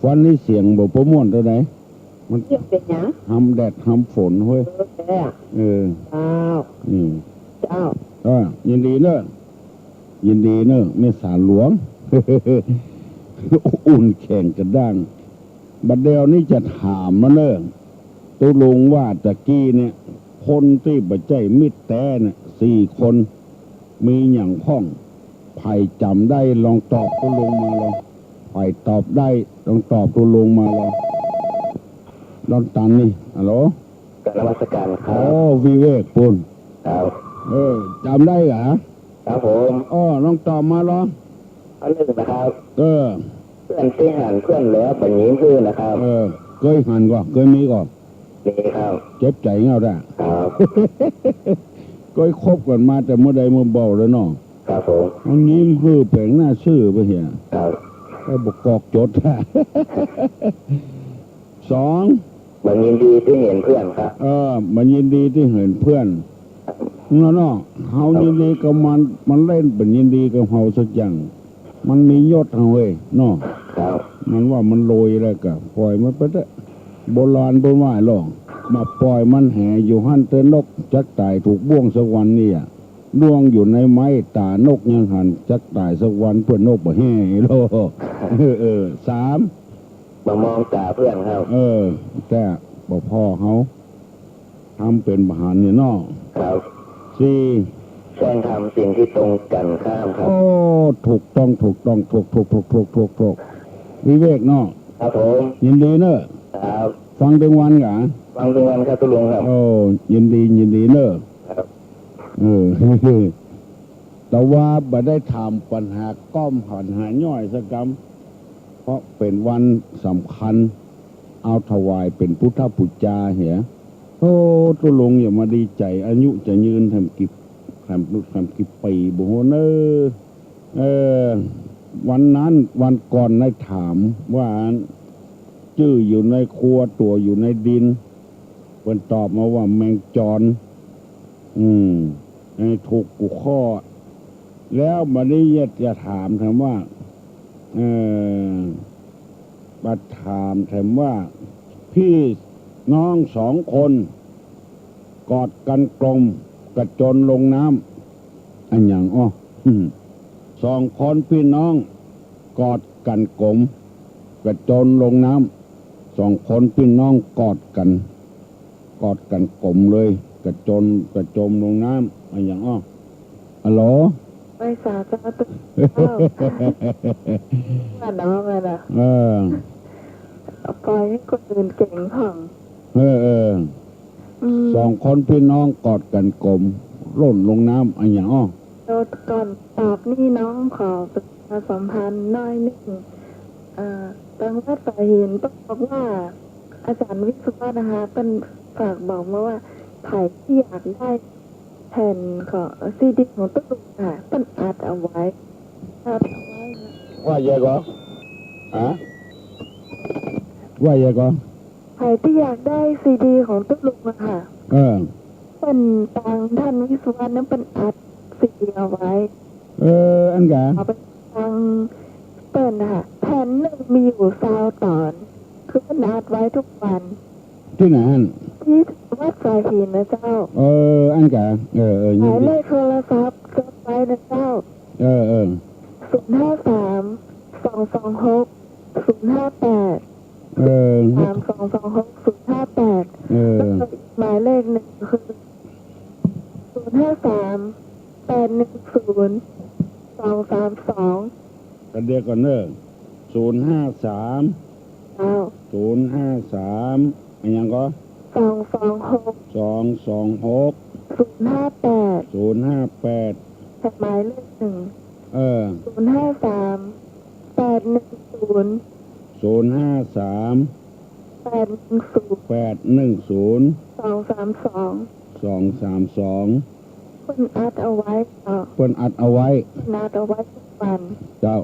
ฟังนี่เสียงบ่ บ่ม่วนเต้าใด มันเสียงเป๋นหยัง หำแดดหำฝนเฮ้ย เออ เออ เจ้า อืม เจ้า เออ ยินดีเน่อ ยินดีเน่อ แม่สาหลวง อุ่นแก๋งกะด้าง บ่าเดี่ยวนี้จะถามมาเน่อ ตุ๊ลุงว่าตะกี้เนี่ย คนตี้บ่ใจ้มิตรแต๊เนี่ย สี่คน มีหยังพ่อง ใผจ๋ำได้ลองตอบตุ๊ลุงมาลอง ใผตอบได้ลองตอบตุ๊ลุงมาลอง ดอนตันนี่ ฮัลโหล กราบนมัสการครับ โอ้ วิเวกปุ้น ครับ เออ จ๋ำได้ก่ะ ครับผม อ้อ ลองตอบมาลอง อันนึ่งนะครับ เออ เปื้อนตี้หันเปื้อนแล้วบ่ยิ้มหื้อนะครับ เออ เกยหันก่อ เกยมีก่อ มีครับ เจ็บใจ๋เง่าแต๊ ครับ เกยคบกั๋นมาแต่เมื่อใดเมื่อเบาแล้วเนาะ ครับผม มันยิ้มหื้อแป๋งหน้าซื่อไปเหีย ครับ ไอ้บ่กอกจด สอง บ่ยินดีตี้หันเปื้อนครับ เออ บ่ยินดีตี้หันเปื้อน เนาะ เนาะ เฮายินดีกับมัน มันเล่นบ่ยินดีกับเฮาสักอย่าง มันมียศเฮาเว้ย เนาะ ครับ มันว่ามันรวยแล้วก็ป่อยมันไปเต๊อะ โบราณเปิ้นว่าลอง บ่าป่อยมันแหอยู่หั้นเต๊อะนก จักต๋ายถูกบ่วงสักวันนี่อะ บ่วงอยู่ในไม้ต๋านกยังหัน จักต๋ายสักวันเปื้อนนกบ่แห่โล เออ เออ สาม บ่มองต๋าเปื้อนครับ เออ แต่บ่ผ่อเฮา ทำเป๋นบ่หันเนี่ยเนาะ ครับ สี่ แจ้งทำสิ่งที่ตรงกั๋นข้ามครับ โอ้ ถูกต้อง ถูกต้อง ถูก ถูก วิเวกเนาะ ครับผม ยินดีเน่อ ครับ ฟังตึงวันก่ะ ฟังตึงวันครับตุ๊ลุงครับ โอ้ ยินดี ยินดีเน่อ ครับ เออ แต่ว่าบ่ได้ถามปัญหาก้อมปัญหาย่อยสักกำ เพราะเป๋นวันสำคัญ เอาถวายเป๋นพุทธปู๋จาเหีย โอ้ ตุ๊ลุงอย่ามาดีใจ๋ อายุจะยืนแถมกี่ แถม แถมกี่ปี๋บ่ฮู้เน่อ เออ วันนั้นวันก่อนได้ถามว่า จื้ออยู่ในครัว ตั๋วอยู่ในดิน เปิ้นตอบมาว่าแมงจอน อืม อันนี้ถูกกู้ข้อ แล้วบัดนี้อยากจะถามแถมว่า เอ่อ มาถามแถมว่า พี่น้องสองคน กอดกั๋นกลม กระโจนลงน้ำ อะหยังอ้อ อืม สองคนพี่น้อง กอดกั๋นกลม กระโจนลงน้ำ สองคนพี่น้องกอดกั๋น กอดกั๋นกลมเลย กระโจน กระโจมลงน้ำ อะหยังอ้อ ฮัลโหล ไหว้สาเจ้าตุ๊ เจ้า ว่าน้องอะนะ เออ ปล่อยหื้อคนอื่นเก่งของ เออ เออ อืม สองคนพี่น้องกอดกั๋นกลม ล่นลงน้ำ อะหยังอ้อ โดดก่อน ตอบนี่น้องขอประชาสัมพันธ์หน้อยนึ่ง เอ่อ ตังวัดฝายหินเปิ้นบอกว่า อาจ๋ารย์วิศวะนะคะ เปิ้นฝากบอกมาว่า ใผที่อยากได้แผ่นของ เอ่อ ซีดีของตุ๊ลุงค่ะ เปิ้นอัดเอาไว้ อัดเอาไว้นะ ว่าใหญ่ก่อ ฮะ ว่าใหญ่ก่อ ใผที่อยากได้ซีดีของตุ๊ลุงอะค่ะ เออ เปิ้นตางต้านวิศวะนั้นเปิ้นอัดซีดีเอาไว้ เออ อันกะ เอาไปตางเปิ้นนะคะ แผ่นนึ่งมีอยู่ซาวต๋อน คือเปิ้นอัดไว้กู้วัน ตี้ไหนหั้น ตี้วัดฝายหินนะเจ้า เออ อันกะ เออ เออ หมายเลขโทรศัพท์จดไว้นะเจ้า เออ เออ ศูนย์ห้าสาม สองสองหก ศูนย์ห้าแปด เออ สามสองสองหก ศูนย์ห้าแปด เออ แล้วก็อีกหมายเลขนึ่งคือ ศูนย์ห้าสาม แปดหนึ่งศูนย์ สองสามสอง กันเดียวก่อนเน่อ ศูนย์ห้าสาม เจ้า ศูนย์ห้าสาม อะหยังก่อ สองสองหก สองสองหก ศูนย์ห้าแปด ศูนย์ห้าแปด กับหมายเลขนึ่ง เออ ศูนย์ห้าสาม แปดหนึ่งศูนย์ ศูนย์ห้าสาม แปดหนึ่งศูนย์ แปดหนึ่งศูนย์ สองสามสอง สองสามสอง เปิ้นอัดเอาไว้เจ้า เปิ้นอัดเอาไว้ เปิ้นอัดเอาไว้กู้วัน เจ้า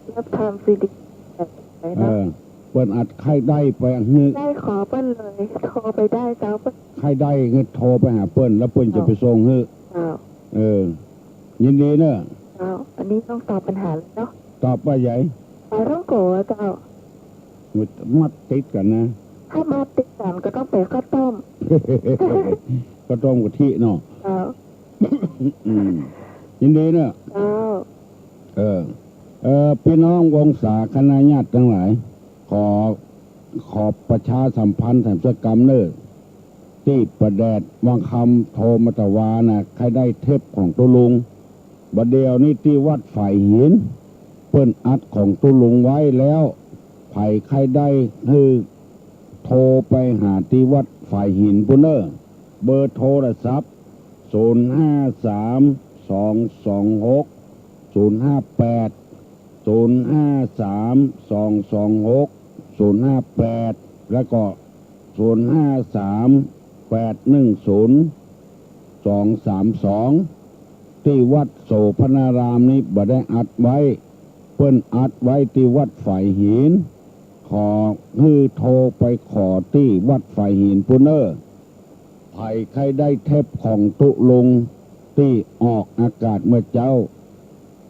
แล้วทำซีดีแบบไหน เอ เนาะ อ เปิ้นอัด ใค่ได้ไปหื้อ ได้ขอเปิ้นเลย โทรไปได้เจ้า เปิ้น ใค่ได้หื้อโทรไปหาเปิ้น แล้วเปิ้นจะไปส่งหื้อ เจ้า เออ ยินดีเน่อ เจ้า อันนี้ต้องตอบปัญหาเลยเนาะ ตอบว่าใหญ่ ปลาท่องโก๋เจ้า มันมัดติดกั๋นนะ ถ้ามัดติดกั๋นก็ต้องเป๋นข้าวต้ม ข้าวต้มกะทิเนาะ เจ้า อืม ยินดีเน่อ เจ้า เออ เออ ปี้น้องวงศาคณะญาติตังหลาย ขอ ขอประชาสัมพันธ์แถมสักกำเน่อ ตี้ป้าแดดวังคำโทรมาตะวานะ ใค่ได้เทปของตุ๊ลุง บ่าเดี่ยวนี้ตี้วัดฝายหิน เปิ้นอัดของตุ๊ลุงไว้แล้ว ใผใค่ได้หื้อโทรไปหาตี้วัดฝายหินปู้นเน่อ เบอร์โทรศัพท์ ศูนย์ห้าสาม สองสองหก ศูนย์ห้าแปด ศูนย์ห้าสาม สองสองหก ศูนย์ห้าแปด แล้วก็ ศูนย์ห้าสาม แปดหนึ่งศูนย์ สองสามสอง ตี้วัดโสภณารามนี้บ่ได้อัดไว้ เปิ้นอัดไว้ตี้วัดฝายหิน ขอหื้อโทรไปขอตี้วัดฝายหินปู้นเน่อ ใผใค่ได้เทปของตุ๊ลุงตี้ออกอากาศเมื่อเจ๊า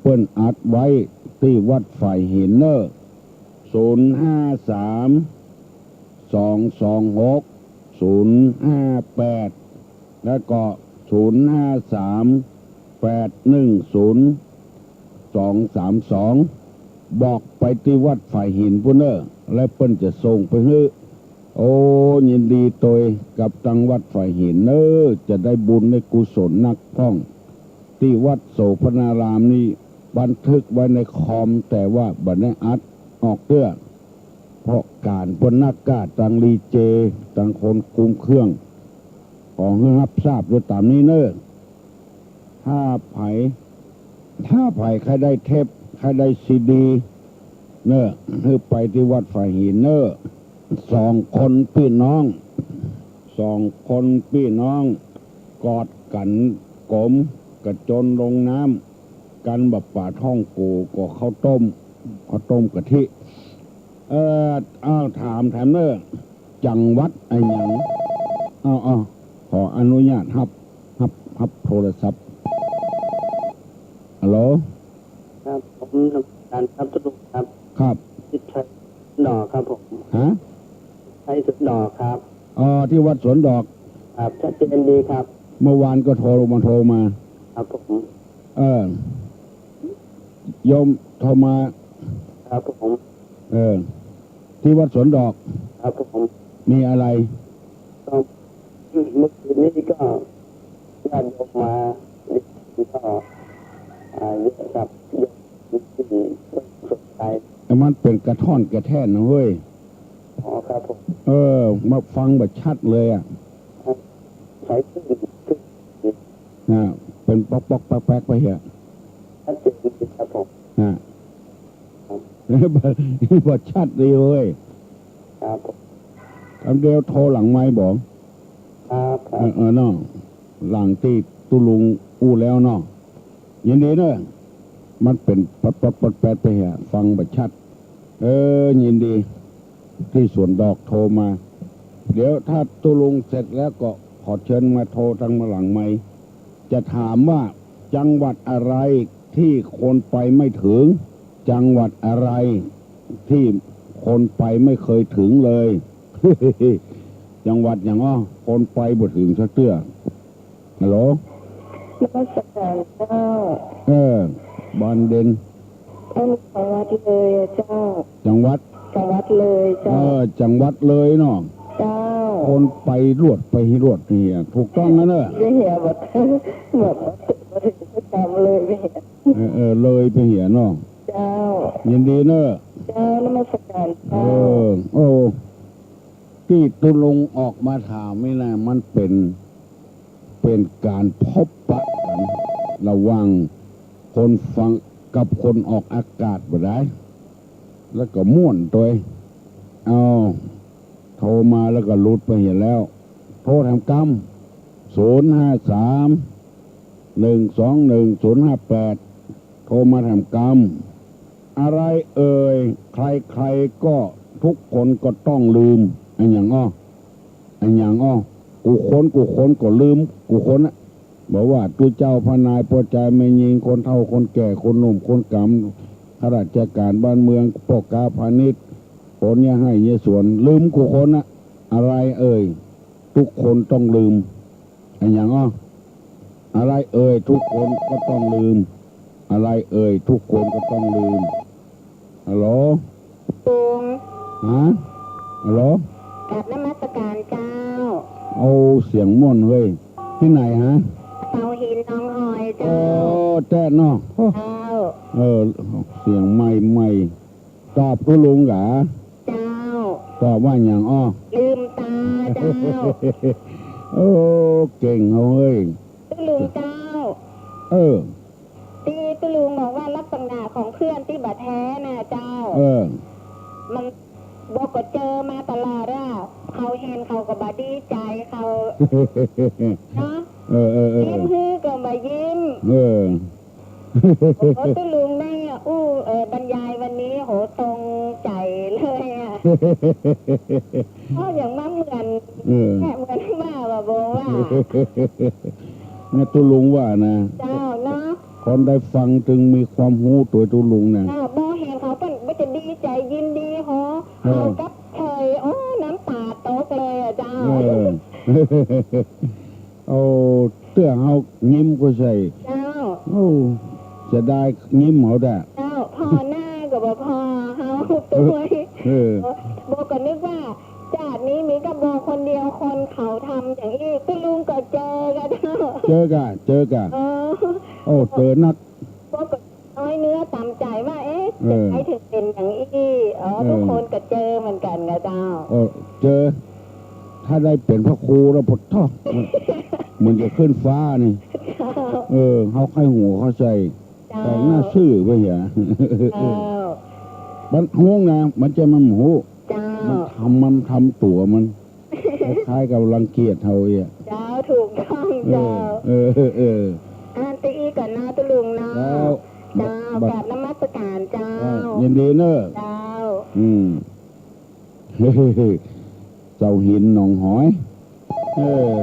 เปิ้นอัดไว้ตี้วัดฝายหินเน่อ ศูนย์ห้าสาม สองสองหก ศูนย์ห้าแปด แล้วก็ ศูนย์ห้าสาม แปดหนึ่งศูนย์ สองสามสอง บอกไปตี้วัดฝายหินปู้นเน่อ แล้วเปิ้นจะส่งไปหื้อ โอ้ ยินดีตวยกับตังวัดฝายหินเน่อ จะได้บุญได้กุศลนักพ่อง ตี้วัดโสภณารามนี้บันทึกไว้ในคอม แต่ว่าบ่ได้อัดออกเตื้อ เพราะก๋านเปิ้นนักก๊าตังดีเจ ตังคนคุมเครื่อง ขอหื้อฮับทราบโดยต๋ามนี้เน่อ ถ้าใผ ถ้าใผใค่ได้เทป ใค่ได้ซีดี เน่อ หื้อไปตี้วัดฝ่ายหินเน่อ สองคนปี้น้อง สองคนปี้น้อง กอดกั๋นก๋ม กระจนลงน้ำ กั๋นบ่าป๋าท่องกู๋ ก็ข้าวต้ม ข้าวต้มกะทิ เอ่อ อ้าว ถาม ถามเน่อ จังหวัดอะหยัง อ้าว อ้าว ขออนุญาตฮับ ฮับ ฮับโทรศัพท์ ฮัลโหล ครับ ผมนมัสการครับ ตุ๊ลุงครับ ครับ ที่ไทยสวนดอกครับผม ฮะ ไทยสวนดอกครับ อ๋อ ที่วัดสวนดอก ครับ ชัดเจนดีครับ เมื่อวานก็โทรมา โทรมา ครับผม เออ โยมโทรมา ครับผม เออ ที่วัดสวนดอก ครับผม มีอะไร ก็เมื่อคืนนี้ก็ญาติโยมมา ก็ อ่า เยอะครับ เยอะจริงๆ ก็สนใจ แต่มันเป๋นกระท่อนกระแท่นนะเฮ้ย อ๋อ ครับผม เออ มาฟังบ่ชัดเลยอะ ใช้คลื่น คลื่น อ่า เป๋นป๊อกๆ แป๊กๆ ไปเหีย ชัดเจนดีครับผม อ่า ครับ บ่ชัดดีเฮ้ย ครับผม กำเดียวโทรหลังไมค์บ่ ครับ ครับ เออ เออ เนาะ หลังตี้ตุ๊ลุงอู้แล้วเนาะ ยินดีเน่อ มันเป๋นป๊อดๆ แป๊ดๆ ไปเหีย ฟังบ่ชัด เออ ยินดี ที่สวนดอกโทรมา เดี๋ยวถ้าตุ๊ลุงเสร็จแล้วก็ขอเชิญมาโทรตางหลังไมค์ จะถามว่าจังหวัดอะไรที่คนไปไม่ถึง จังหวัดอะไรที่คนไปไม่เคยถึงเลย จังหวัดหยังอ้อ คนไปบ่ถึงสักเตื้อ ฮัลโหล นมัสการเจ้า เออ บ้านเด่น ท่านจังหวัดเลยอะเจ้า จังหวัด จังหวัดเลยเจ้า เออ จังหวัดเลยเนาะ เจ้า คนไปรวดไปรวดเหีย ถูกต้องนะเน่อ ไปเหีย บ่ บ่ บ่ถึงประจำเลยไปเหีย เออ เออ เลยไปเหียเนาะ เจ้า ยินดีเน่อ เจ้า นมัสการเจ้า เออ โอ้ ตี้ตุ๊ลุงออกมาถามนี่นะ มันเป๋น เป๋นก๋านพบปะกั๋น ระหว่างคนฟังกับคนออกอากาศบ่ดาย แล้วก็ม่วนตวย อ้าว โทรมาแล้วก็หลุดไปเหียแล้ว โทรแถมกำ ศูนย์ห้าสาม หนึ่งสองหนึ่ง ศูนย์ห้าแปด โทรมาแถมกำ อะไรเอ่ย ใครๆ ก็ ทุกคนก็ต้องลืม อะหยังอ้อ อะหยังอ้อ กู้คนกู้คนก็ลืมกู้คนอะ บ่ว่าตุ๊เจ้าพระนาย ป้อจายแม่ญิง คนเฒ่าคนแก่ คนหนุ่มคนก๋ำ ข้าราชก๋านบ้านเมือง ป้อก๊าพาณิชย์ คนเยียะไฮ่เยียะสวน ลืมกู้คนอะ อะไรเอ่ย ทุกคนต้องลืม อะหยังอ้อ อะไรเอ่ย ทุกคนก็ต้องลืม อะไรเอ่ย ทุกคนก็ต้องลืม ฮัลโหล ลุง ฮะ ฮัลโหล กราบนมัสการเจ้า โอ้ เสียงม่วนเฮ้ย ตี้ไหนฮะ เสาหินหนองหอยเจ้า โอ้ แต๊เนาะ โอ้ เจ้า เออ เสียงใหม่ๆ ตอบตุ๊ลุงกา เจ้า ตอบว่าหยังอ้อ ลืมต๋าเจ้า โอ้ เก่งเฮาเฮ้ย ตุ๊ลุงเจ้า เออ ตี้ตุ๊ลุงบอกว่าลักษณะของเพื่อนตี้บ่แท้น่ะเจ้า เออ มันบอกก็เจอมาตลอดอะ เขาหันเขาก็บ่ดีใจ๋เขา เนาะ เออ เออ เออ ยิ้มหื้อก็บ่ยิ้ม เออ โอ้ ตุ๊ลุงได้อู้ เอ่อ บรรยายวันนี้ โห ตรงใจ๋เลยอะ ก็อย่างว่าเหมือน เออ แค่เหมือนว่า ว่าบอกว่า เนี่ย ตุ๊ลุงว่านะ เจ้าเนาะ คนได้ฟังจึงมีความฮู้ตวยตุ๊ลุงนะ เจ้า บ่หันเขาเปิ้นบ่จะดีใจ๋ยินดี โห เออ เขากับเฉย โอ้ น้ำต๋าตกเลยอะเจ้า เออ โอ้ เตื้อเฮายิ้มก็ใส่ เจ้า โอ้ เสียดายยิ้มเฮาแต๊ เจ้า ผ่อหน้าก็บ่ผ่อเฮาตวย เออ บอกก็นึกว่า จาตินี้มีกับบอกคนเดียว คนเขาทำอย่างอี้ ตุ๊ลุงก็เจอกะเจ้า เจอกะ เจอกะ เออ โอ้ เจอนัก บอกก็น้อยเนื้อต่ำใจ๋ว่า เอ๊ะ เออ จะใครถึงเป๋นอย่างอี้ อ๋อ เออ ทุกคนก็เจอเหมือนกั๋นกะเจ้า เออ เจอ ถ้าได้เป๋นพระครูแล้ว ปะโธ่ เหมือนจะขึ้นฟ้านี่ เจ้า เออ เฮาใค่หัวเข้าใส่ เจ้า แต่งหน้าซื่อไปเหีย เจ้า มันฮ้วงนะ มันจะมันฮู้ เจ้า มันทำ มันทำตั๋วมัน คล้ายๆกับรังเกียจเฮาเอีย เจ้า ถูกต้อง เออ เจ้า เออ เออ เออ อ่านตะอี้ก่อนนะตุ๊ลุงนะ เจ้า เจ้า บัด กราบนมัสการเจ้า อ่ะ ยินดีเนอะ เจ้า อืม เจ้าหินหนองหอย เออ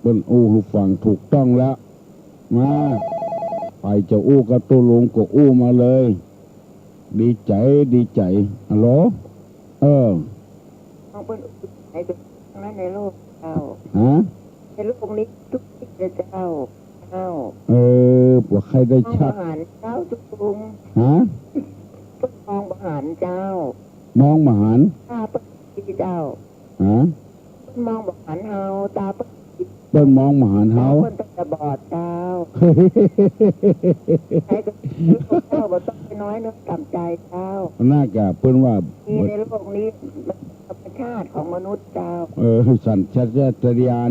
เปิ้นอู้หื้อฟังถูกต้องแล้ว มา ไปจะอู้กับตุ๊ลุงก็อู้มาเลย ดีใจ๋ ดีใจ๋ ฮัลโหล เออ ของเปิ้นในโลกเจ้า ฮะ ในโลกนี้ทุกที่เลยเจ้า เจ้า เออ บ่ใค่ได้ชัด มองบ่หันเจ้าตุ๊ลุง ฮะ เปิ้นมองบ่หันเจ้า มองบ่หัน ตาเปิ้นดีเจ้า ฮะ เปิ้นมองบ่หันเฮา ตาเปิ้น เปิ้นมองบ่หันเฮา ตาเปิ้นตาบอดเจ้า ใครก็เจ้าบ่ต้องไปน้อยเนื้อต่ำใจ๋เจ้า น่ากะเปิ้นว่า มีในโลกนี้มันธรรมชาติของมนุษย์เจ้า เออ สัญชาตญาณ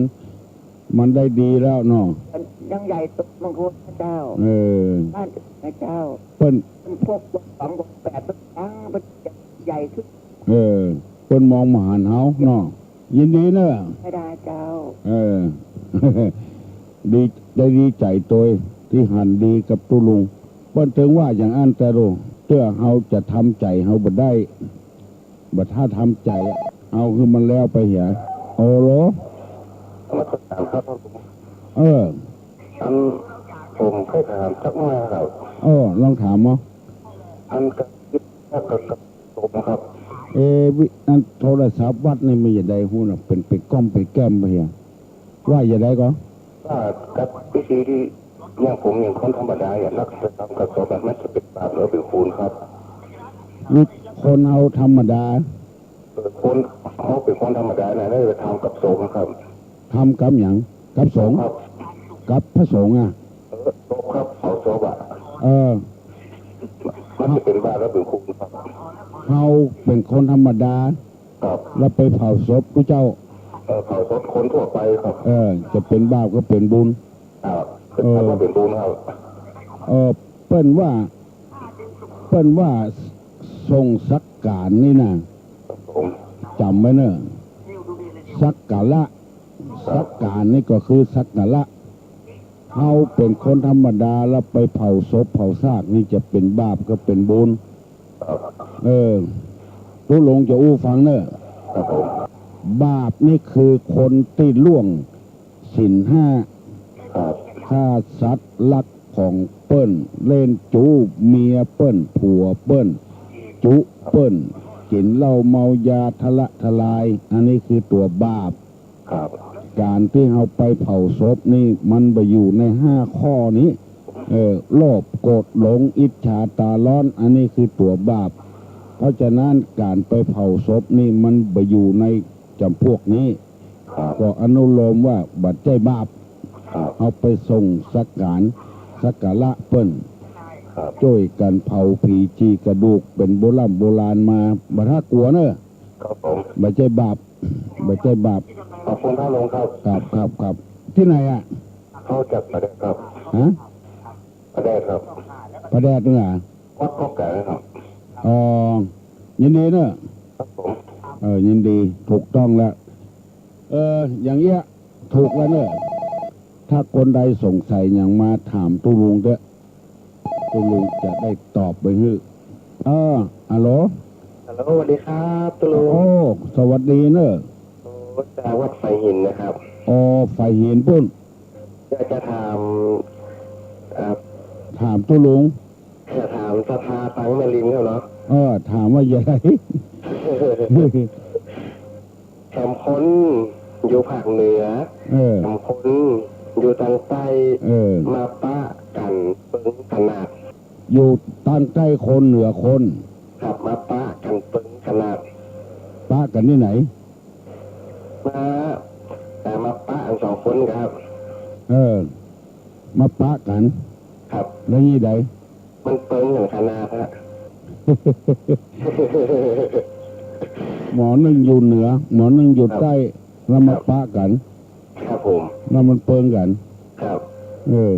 มันได้ดีแล้วเนาะ มันยังใหญ่โตมังคุดเจ้า เออ บ้านอื่นนะเจ้า เปิ้น เปิ้นพวกบวกสองบวกแปดเปิ้นยัง เปิ้นใหญ่ขึ้น เออ เปิ้นมองบ่หันเฮาเนาะ ยินดีเนอะ ธรรมดาเจ้า เออ ดี ได้ดีใจ๋ตวยตี้หันดีกับตุ๊ลุง เปิ้นเถิงว่าอย่างอั้นแต่ลูก เตื้อเฮาจะทำใจ๋เฮาบ่ได้ บ่ถ้าทำใจ๋อะ เอาหื้อมันแล้วไปเหีย โอโล นมัสการครับ เออ อัน ผมใค่ถามสักหน่อยครับ เออ ลองถามเนาะ อันกับ กับ กับสมครับ เอ วิ อันโทรศัพท์วัดนี่มันจะใดฮู้น่ะ เป๋น เป๋นก้อมเป๋นแก้มไปเหีย ว่าจะใดก่อ ว่ากับพิธีตี้อย่างผมอย่างคนธรรมดาอย่างรักษากับสมอะ มันจะเป๋นบาปหรือเป๋นบุญครับ วิ คนเฮาธรรมดา เออ คนเฮาเป๋นคนธรรมดานะ แล้วจะทำกับสงฆ์ครับ ทำกับหยัง กับสงฆ์ ครับ กับพระสงฆ์อะ เออ ศพครับ เผาศพอะ เออ มันจะเป๋นบาปหรือเป๋นบุญครับ เฮาเป๋นคนธรรมดา ครับ แล้วไปเผาศพผู้เจ้า เออ เผาศพคนทั่วไปครับ เออ จะเป๋นบาปก็เป๋นบุญ ครับ เออ ถือว่าเป๋นบุญครับ เออ เปิ้นว่า เปิ้นว่าส่งสักการนี่นะ ครับผม จ๋ำไว้เนอะ สักการะ ครับ สักการนี่ก็คือสักการะ เฮาเป๋นคนธรรมดาแล้วไปเผาศพเผาซากนี่จะเป๋นบาปก็เป๋นบุญ ครับ เออ ตุ๊ลุงจะอู้ฟังเนอะ ครับผม บาปนี่คือคนตี้ล่วงศีลห้า ครับ ฆ่าสัตว์ลักของเปิ้น เล่นจู๊เมียเปิ้น ผัวเปิ้น จุ๊เปิ้น กิ๋นเหล้าเมายาทะละทะลาย อันนี้คือตั๋วบาป ครับ ก๋านตี้เฮาไปเผาศพนี่มันบ่อยู่ในห้าข้อนี้ เออ โลภ โกรธ หลง อิจฉา ต๋าฮ้อน อันนี้คือตั๋วบาป เพราะฉะนั้นก๋านไปเผาศพนี่มันบ่อยู่ในจ๋ำพวกนี้ ครับ ก็อนุโลมว่าบ่ใจ้บาป ครับ เฮาไปส่งสักการ สักการะเปิ้น ครับ จ้วยกั๋นเผาผีจี่กระดูก เป๋นโบร่ำโบราณมา บ่ถ้ากลัวเนอะ ครับผม บ่ใจ้บาป บ่ใจ้บาป ขอบคุณท่านรองครับ ครับ ครับ ครับ ตี้ไหนอะ เขาจากพระแดดครับ ฮะ พระแดดครับ พระแดดนี่นะ วัดคลองแก้วครับ อ๋อ ยินดีเนอะ ครับผม เออ ยินดี ถูกต้องแล้ว เออ อย่างเงี้ย ถูกแล้วเนอะ ถ้าคนใดสงสัยหยังมาถามตุ๊ลุงเต๊อะ ตุ๊ลุงจะได้ตอบไปหื้อ เออ ฮัลโหล ฮัลโหล สวัสดีครับตุ๊ลุง โอ้ สวัสดีเนอะ โอ้ จากวัดฝายหินนะครับ อ๋อ ฝายหินปู้น อยากจะถาม เอ่อ ถามตุ๊ลุง จะถามศรัทธาตังแม่ริมเขาเนาะ เออ ถามว่าอย่างไร แถมคนอยู่ภาคเหนือ เออ แถมคนอยู่ตางใต้ เออ มาปะกั๋นเปิงขนาด อยู่ตางใต้คนเหนือคน ครับ มาปะกั๋นเปิงขนาด ปะกั๋นตี้ไหน มา เอ่อ มาปะกั๋นสองคนครับ เออ มาปะกั๋น ครับ แล้วนี่ใด มันเปิงกั๋นขนาดฮะ หมอนึ่งอยู่เหนือ หมอนึ่งอยู่ใต้ ครับ แล้วมาปะกั๋น ครับผม แล้วมันเปิงกั๋น ครับ เออ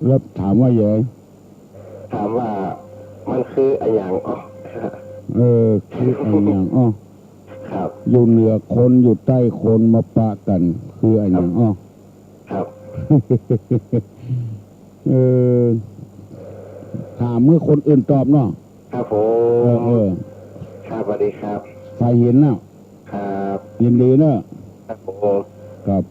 แล้วถามว่าไง ถามว่ามันคืออะหยังอ้อ เออ คืออะหยังอ้อ ครับ อยู่เหนือคน อยู่ใต้คน มาปะกั๋น คืออะหยังอ้อ ครับ เออ ถามหื้อคนอื่นตอบเนาะ ครับผม เออ เออ ครับ สวัสดีครับ ใผเห็นน่ะ ครับ ยินดีเนาะ ครับผม ครับ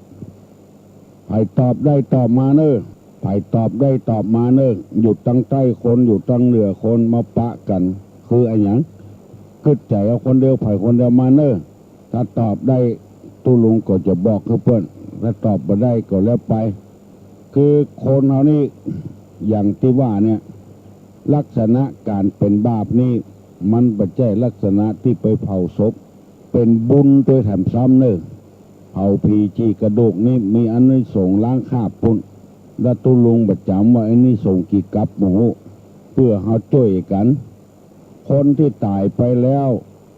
ใผตอบได้ตอบมาเน่อ ใผตอบได้ตอบมาเน่อ อยู่ตังใต้คน อยู่ตังเหนือคน มาปะกั๋น คืออะหยัง กึ๊ดใจ๋เอาคนเดียว ใผคนเดียวมาเน่อ ถ้าตอบได้ตุ๊ลุงก็จะบอกหื้อเปิ้น ถ้าตอบบ่ได้ก็แล้วไป คือคนเฮานี่ อย่างตี้ว่าเนี่ย ลักษณะก๋านเป๋นบาปนี่ มันบ่ใจ้ลักษณะตี้ไปเผาศพ เป๋นบุญตวยแถมซ้ำเน่อ เผาผีจี่กระดูกนี่มีอานิสงส์ล้างคราบปุ้น แล้วตุ๊ลุงบ่จ๋ำว่าอานิสงส์กี่กับบ่ฮู้ เปื้อเฮาจ้วยกั๋น คนตี้ต๋ายไปแล้ว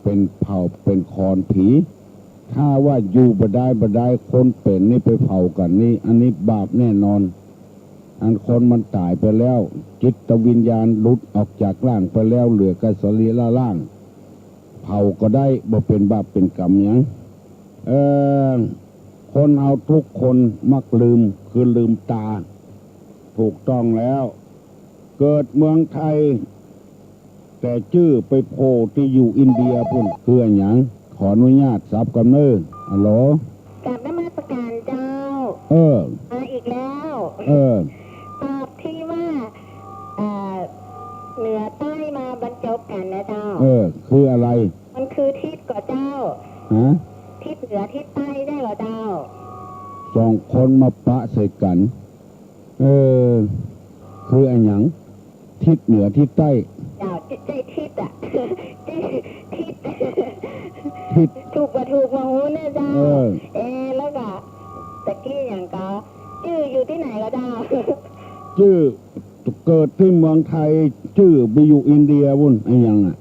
เป๋นเผ่าเป๋นขอนผี ถ้าว่าอยู่บ่ได้บ่ได้ คนเป๋นนี่ไปเผากั๋นนี่ อันนี้บาปแน่นอน อันคนมันต๋ายไปแล้ว จิตวิญญาณหลุดออกจากร่างไปแล้ว เหลือกับสรีระร่าง เผาก็ได้ บ่เป๋นบาปเป๋นกรรมหยัง เอ่อ คนเฮาทุกคนมักลืม คือลืมต๋า ถูกต้องแล้ว เกิดเมืองไทย แต่จื้อไปโผล่ตี้อยู่อินเดียปุ้น คืออะหยัง ขออนุญาตสับกำเน่อ ฮัลโหล กราบนมัสก๋านเจ้า เออ มาอีกแล้ว เออ ตอบตี้ว่า เอ่อ เหนือใต้มาบรรจบกั๋นนะเจ้า เออ คืออะไร มันคือทิศก่อเจ้า ฮะ ทิศเหนือทิศใต้ใจ้ก่อเจ้า สองคนมาปะใส่กั๋น เออ คืออะหยัง ทิศเหนือทิศใต้ เจ้า ใจ้ ใจ้ทิศอะ ใจ้ทิศ ทิศ ถูกบ่ถูกบ่ฮู้เน่อเจ้า เออ เอ แล้วก็ตะกี้หยังก็ จื้ออยู่ตี้ไหนก่อเจ้า จื้อเกิดตี้เมืองไทย จื้อไปอยู่อินเดียปุ้น อะหยังอะ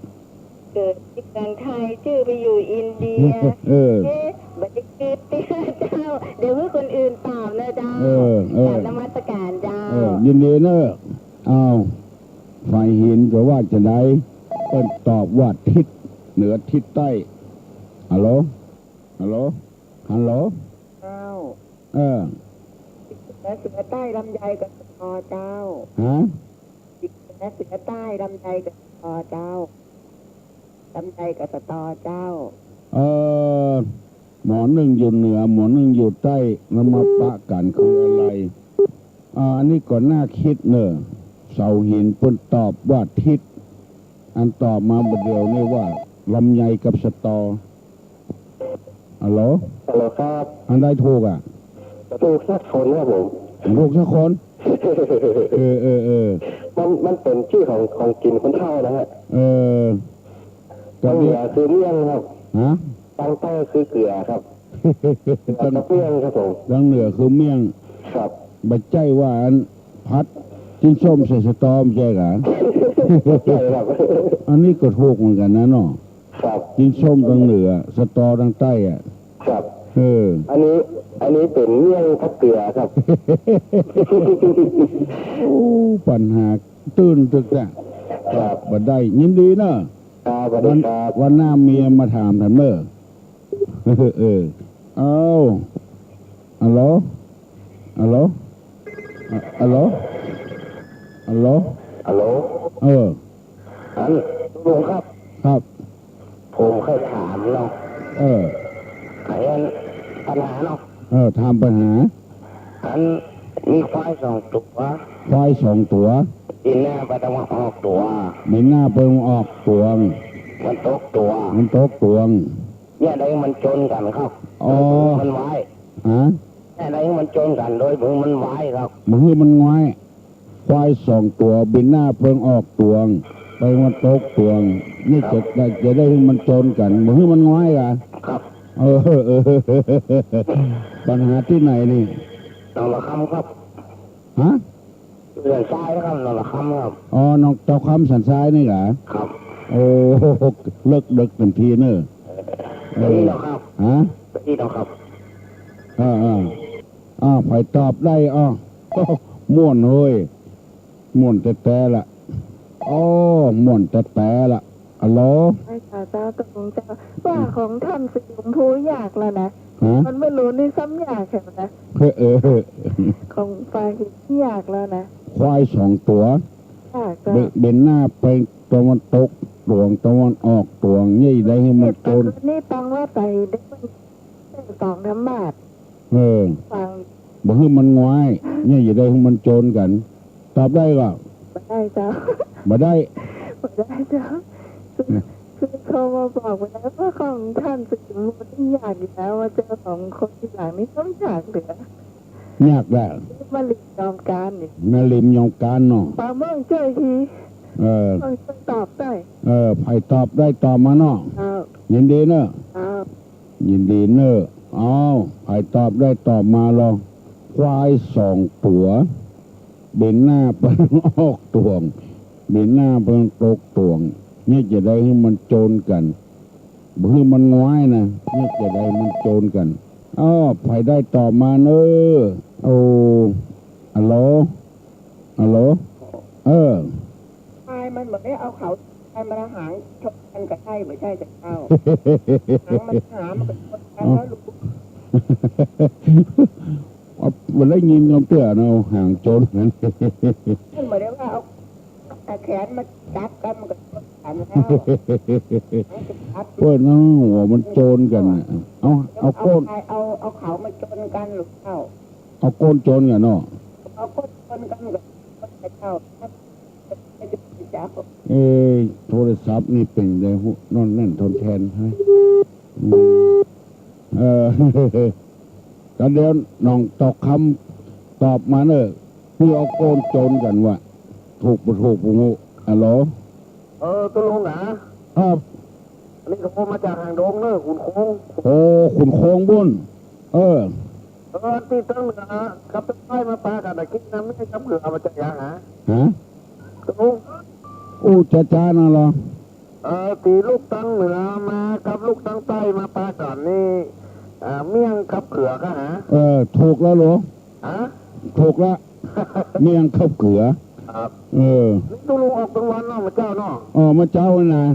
เกิดตี้เมืองไทย จื้อไปอยู่อินเดีย เออ เอ๊ะ บ่ได้กึ๊ดตี้เจ้า เดี๋ยวหื้อคนอื่นตอบเน่อเจ้า เออ เออ กราบนมัสก๋านเจ้า เออ ยินดีเน่อ อ้าว ใผเห็นก็ว่าจาใด เปิ้นตอบว่าทิศเหนือทิศใต้ ฮัลโหล ฮัลโหล ฮัลโหล เจ้า เออ เสือ เสือใต้ลำไยกับสะตอเจ้า ฮะ เสือ เสือใต้ลำไยกับสะตอเจ้า ลำไยกับสะตอเจ้า เออ หมอนึ่งอยู่เหนือ หมอนึ่งอยู่ใต้ แล้วมาปะกั๋นคืออะไร อ่า อันนี้ก็น่าคิดเน่อ เสาหินเปิ้นตอบว่าทิศ อันตอบมาบ่าเดี่ยวนี่ว่าลำไยกับสะตอ ฮัลโหล ฮัลโหลครับ อันใดถูกอะ ถูกสักคนครับผม ถูกสักคน เออ เออ เออ มัน มันเป๋นจื้อของ ของกิ๋นคนเฒ่านะฮะ เออ ตังเหนือคือเมี่ยงครับ ฮะ ตังใต้คือเกือครับ ตัง เกือกับเมี่ยงครับผม ตังเหนือคือเมี่ยง ครับ บ่ใจ้ว่าอันผัดจิ้นส้มใส่สะตอบ่ใจ้กา ใจ้ครับ อันนี้ก็ถูกเหมือนกั๋นนะเนาะ ครับ จิ้นส้มตังเหนือ สะตอตังใต้อะ ครับ เออ อันนี้ อันนี้เป๋นเมี่ยงผัดเกือครับ โอ้ ปัญหาตื้นตึกอะ ครับ บ่ได้ ยินดีเนาะ ครับ สวัสดีครับ วัน วันหน้าเมียมาถามแถมเน่อ เออ เอ้า ฮัลโหล ฮัลโหล อะ ฮัลโหล ฮัลโหล ฮัลโหล เออ อัน ลุงครับ ครับ ผมใค่ถามเนาะ เออ อันปัญหาเนาะ เออ ถามปัญหา อันมีควายสองตั๋ว ควายสองตั๋ว บินหน้าไปตะวันออกตั๋ว บินหน้าไปตะวันออกตั๋ว ตะวันตกตั๋ว ตะวันตกตั๋ว เยียะใดมันจนกั๋นครับ อ๋อ มันว้าย ฮะ เยียะใดมันจนกั๋น โดยบ่หื้อมันว้ายครับ บ่หื้อมันว้าย ควายสองตั๋ว บินหน้าไปตะวันออกตั๋ว ไปตะวันตกตั๋ว นี่จะได้ จะได้หื้อมันจนกั๋น บ่หื้อมันว้ายอะ ครับ เออ เออ ปัญหาตี้ไหนนี่ หนองระฆังครับ ฮะ สันทรายนะครับ หนองระฆังครับ อ๋อ หนองเต้าคำสันทรายนี่กา ครับ โอ้ เลิกเดิ็กเต็มทีเน่อ เออ ดีแล้วครับ ฮะ ดีแล้วครับ อ่า อ่า อ่า ใผตอบได้ อ้อ ม่วนเฮ้ย ม่วนแต๊ๆ ละ อ้อ ม่วนแต๊ๆ ละ อะโหล ใช่ค่ะเจ้า ตกลงเจ้า ว่าของท่านสีชมพูยากแล้วนะ ฮะ มันไม่รู้นี่ซ้ำยากแค่ไหนนะ เออ เออ ของฝ่ายหญิงยากแล้วนะ ควายสองตั๋ว ยากเจ้า เบ- เบนหน้าไปตะวันตกตวง ตะวันออกตวง เย้ย ได้หื้อมันโจร นี่ตังว่าใส่ได้มันสองธรรมาส เออ ฟัง บ่หื้อมันงว้าย เย้ย อย่าได้หื้อมันโจรกั๋น ตอบได้ก่อ บ่ได้เจ้า บ่ได้ บ่ได้เจ้า คือ คือโทรมาบอกไปแล้วว่าของท่านสุจิมมูนี่ยากอยู่แล้ว ว่าเจอสองคนทีหลังนี่ก็ยากเหลือ ยากแหละ มาลิมยอมการนี่ มาลิมยอมการเนาะ ปาเมืองเจ้ยที เออ เมืองเจ้ยตอบได้ เออ ใผตอบได้ตอบมาเนาะ ครับ ยินดีเนาะ ครับ ยินดีเน่อ อ้าว ใผตอบได้ตอบมาลอ ควายสองตั๋ว เบนหน้าไปออกตวง เบนหน้าไปตกตวง เย้ย จะได้หื้อมันโจรกั๋น บ่หื้อมันงว้ายนะ เย้ย จะได้มันโจรกั๋น อ้อ ใผได้ตอบมาเน่อ โอ้ อะโหล อะโหล เออ ควายมันบ่ได้เอาเขา ควายมันเอาหางชนกันก็ได้ บ่ใจ้เจ้า หางมันหามันก็ชนกันแล้วลูก บ่ได้ยินกำเตื้อเนาะ หางโจรกั๋น มันบ่ได้ว่าเอาแขนมาจับกันมันก็ชนกันแล้ว หางจะจับ เปิ้นเอาหัวมันโจรกั๋นน่ะ เอา เอาโก้น เอา เอาเขามาชนกันลูกเจ้า เอาโก้นโจรกั๋นเนาะ เอาโก้นชนกันกับเจ้า เอ้ย โทรศัพท์นี่เป๋นไดฮุ นอนแน่นทนแทน เฮ้ย อืม เออ ก็เดี๋ยวน้องตอบคำตอบมาเน่อ หื้อเอาโก้นโจรกั๋นวะ ถูกบ่ถูกบ่ฮู้ อะโหล เออ ตุ๊ลุงหนา ครับ อันนี้โทรมาจากหางดงเน่อ ขุนโค้ง โอ้ ขุนโค้งปู้น เออ เออ ตี้ตังเหนือกับตังใต้มาปะกั๋นน่ะ กึ๊ดนำนี่กับเขือมาจากหยังหา ฮะ ตุ๊ลุง อู้ จ๊าๆ นั่นเหรอ เออ ตี้ลูกตังเหนือมากับลูกตังใต้มาปะกั๋นนี่ อ่า เมี่ยงกับเขือก่ะหา เออ ถูกแล้วเหรอ ฮะ ถูกละ เมี่ยงกับเขือ ครับ เออ นี่ตุ๊ลุงออกกลางวันเนาะ เมื่อเจ๊าเนาะ เออ เมื่อเจ๊านี่นะ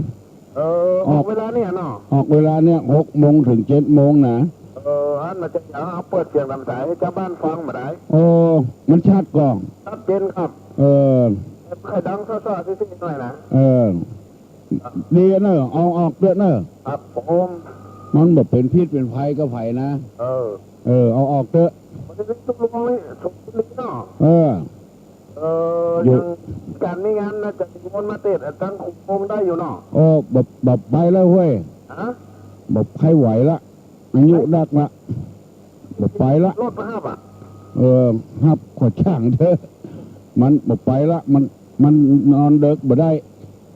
เออ ออก ออกเวลาเนี่ยเนาะ ออกเวลาเนี่ย หกโมงถึงเจ็ดโมงนะ เออ อันมันจะ เดี๋ยวเอาเปิดเสียงต๋ามสายหื้อจ้าวบ้านฟังบ่ได้ โอ้ มันชัดก่อ ชัดเจนครับ เออ ใค่ดังซ้อๆ ซี้ๆ หน่อยนะ เออ ดีเน่อ เอาออกเต๊อะเน่อ ครับผม มันบ่เป๋นพิษเป๋นภัยกับใผนะ เออ เออ เอาออกเต๊อะ วันนี้ตุ๊ลุงนี่สุขดีเนาะ เออ เออ อยู่ ยังก๋านมีงานน่าจะนิมนต์มาเตศน์ตังขุนโค้งได้อยู่เนาะ โอ้ บ่ บ่ไปแล้วเว้ย ฮะ บ่ใค่ไหวละ อายุนักละ บ่ไปละ รถมาฮับอ่ะ เออ ฮับข้อยจ้างเต๊อะ มันบ่ไปละ มัน มันนอนเดิ็กบ่ได้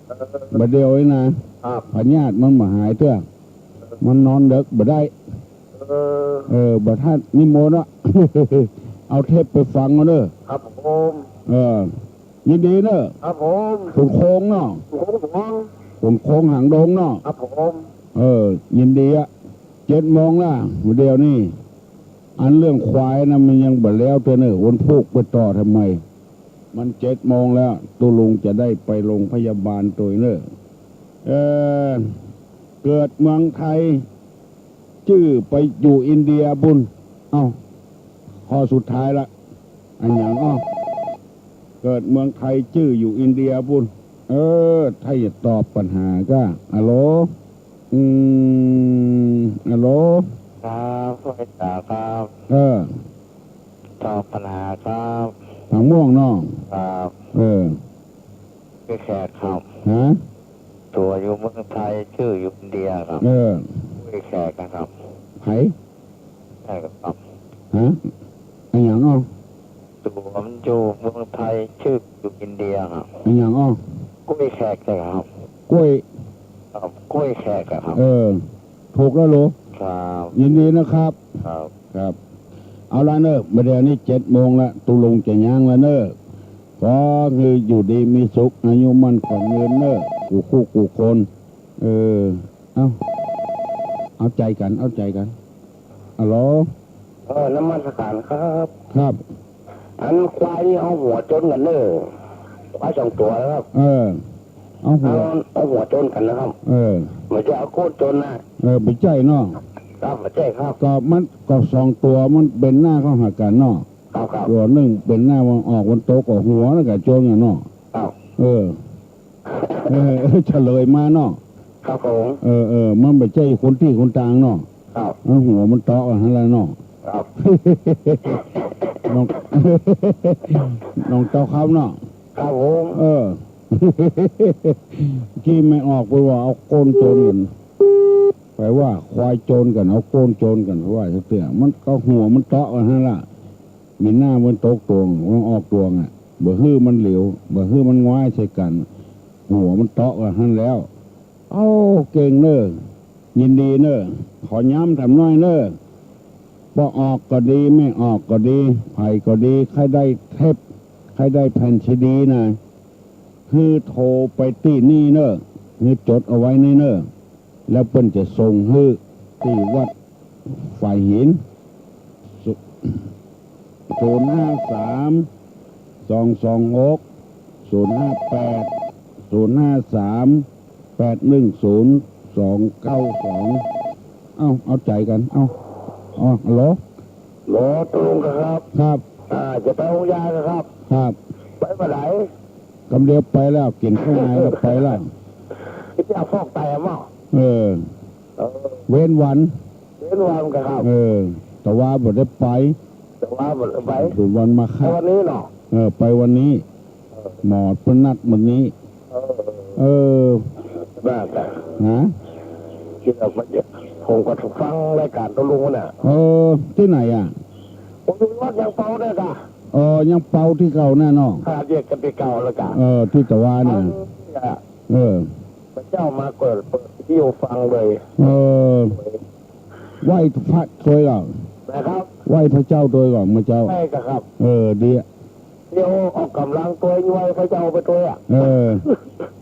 เออ บ่าเดี่ยวนี้นะ ครับ พยาธิมันบ่หายเตื้อ มันนอนเดิ็กบ่ได้ เออ เออ บ่ทันนิมนต์ละ เอาเทปไปฟังเอาเน่อ ครับผม เออ ยินดีเน่อ ครับผม ขุนโค้งเนาะ ขุนโค้งหลวง ขุนโค้งหางดงเนาะ ครับผม เออ ยินดีอะ เจ็ดโมงละ บ่าเดี่ยวนี้ อันเรื่องควายนะมันยังบ่แล้วเตื้อเน่อ วันพูกไปต่อทำไม มันเจ็ดโมงแล้ว ตุ๊ลุงจะได้ไปโรงพยาบาลตวยเน่อ เออ เกิดเมืองไทย จื้อไปอยู่อินเดียปู้น เอ้า ข้อสุดท้ายละ อะหยังอ้อ เกิดเมืองไทยจื้ออยู่อินเดียปู้น เออ ถ้าจะตอบปัญหาก็ อะโหล อืม อะโหล ครับ สวัสดีครับ เออ ตอบปัญหาครับ ผักม่วงเนาะ ครับ เออ กล้วยแขกครับ ฮะ ตั๋วอยู่เมืองไทย จื้ออยู่อินเดียครับ เออ กล้วยแขกนะครับ ใผ ใช่ครับ ฮะ อะหยังอ้อ ตั๋วมันอยู่เมืองไทย จื้ออยู่อินเดียครับ อะหยังอ้อ กล้วยแขกนะครับ กล้วย ครับ กล้วยแขกอะครับ เออ ถูกแล้วเหรอ ครับ ยินดีนะครับ ครับ ครับ เอาละเน่อ บ่าเดี่ยวนี้เจ็ดโมงละ ตุ๊ลุงจะย้างละเน่อ ขอหื้ออยู่ดีมีสุข อายุมั่นขวัญยืนเน่อ กู้คู่กู้คน เออ เอ้า เอาใจ๋กั๋น เอาใจ๋กั๋น อะโหล เออ นมัสก๋านครับ ครับ อันควายนี่เอาหัวจนกั๋นเน่อ ควายสองตั๋วนะครับ เออ เอาหัว เอา เอาหัวโจนกั๋นนะครับ เออ บ่ใจ้เอาโก้นโจนนะ เออ บ่ใจ้เนาะ ครับ บ่ใจ้ครับ ก็มัน ก็สองตั๋วมันเบนหน้าเข้าหากั๋นเนาะ ครับ ครับ ตั๋วนึ่งเบนหน้าวันออกวันตกก็หัวแล้วก็โจนกั๋นเนาะ ครับ เออ เออ เฉลยมาเนาะ ครับผม เออ เออ มันบ่ใจ้คนตี้คนตางเนาะ ครับ มันหัวมันเตาะกั๋นหั้นแหละเนาะ ครับ น้อง น้องเต้าคำเนาะ ครับผม เออ กี้แม่ออกไปว่าเอาโก้นโจนกั๋น ไปว่าควายโจนกั๋น เอาโก้นโจนกั๋น ไปว่าจักเตื้อ มันก็หัวมันเตาะกั๋นหั้นแหละ มีหน้ามันตกตวง มันออกตวงอะ บ่หื้อมันเหลียว บ่หื้อมันง้อยใส่กั๋น หัวมันเตาะกั๋นหั้นแล้ว เอ้า เก่งเน่อ ยินดีเน่อ ขอย้ำแถมหน้อยเน่อ บ่ออกก็ดี ไม่ออกก็ดี ใผก็ดี ใค่ได้เทป ใค่ได้แผ่นซีดีนะ หื้อโทรไปตี้นี่เน่อ หื้อจดเอาไว้นี่เน่อ แล้วเปิ้นจะส่งหื้อตี้วัดฝายหิน ศูนย์ห้าสาม สองสองหก ศูนย์ห้าแปด ศูนย์ห้าสาม แปดหนึ่งศูนย์ สองเก้าสอง เอ้า เอาใจ๋กั๋น เอ้า อ๋อ ฮัลโหล ฮัลโหล ตาลุงครับ ครับ อ่า จะไปโฮงยาครับ ครับ ไปเมื่อไหร่ กำเดียวไปแล้ว กิ๋นข้าวงายแล้วไปแล้ว จะฟอกไตอ่ะหมอ เออ เออ เว้นวัน เว้นวันก็ครับ เออ แต่ว่าบ่ได้ไป แต่ว่าบ่ได้ไป เว้นวันมาฆะ ไปวันนี้เนาะ เออ ไปวันนี้ เออ หมอเปิ้นนัดวันนี้ เออ เออ น่าจะ ฮะ ที่เรามาเจอ ผมก็ฟังรายก๋านตาลุงน่ะ เออ ตี้ไหนอ่ะ ผมอยู่วัดยางเปาเนี่ยกะ เออ ยางเปาตี้เก่าน่ะเนาะ หาเรียกกั๋นตี้เก่าแล้วกะ เออ ตี้ตะวาน่ะ เออ เออ พระเจ้ามาเปิด เปิดวิทยุฟังเลย เออ ไหว้พระตวยก่อ นะครับ ไหว้พระเจ้าตวยก่อ เมื่อเจ๊า ใช่ครับ เออ ดีอะ เตียวออกก๋ำลังตวย ไหว้พระเจ้าไปตวยอ่ะ เออ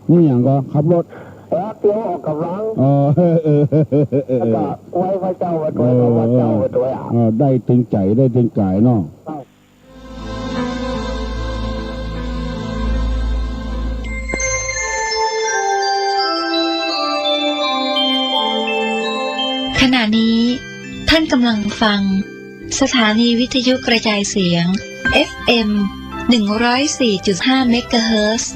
นี่หยังก่อ ขับรถ เออ เตียวออกก๋ำลัง อ๋อ เออ เออ แล้วก็ไหว้พระเจ้าไปตวย เออ ไหว้พระเจ้าไปตวยอ่ะ เออ ได้ตึงใจ๋ ได้ตึงก๋ายเนาะ ครับ ขณะนี้ท่านกำลังฟังสถานีวิทยุกระจายเสียง เอฟเอ็ม หนึ่งร้อยสี่จุดห้า เมกะเฮิรตซ์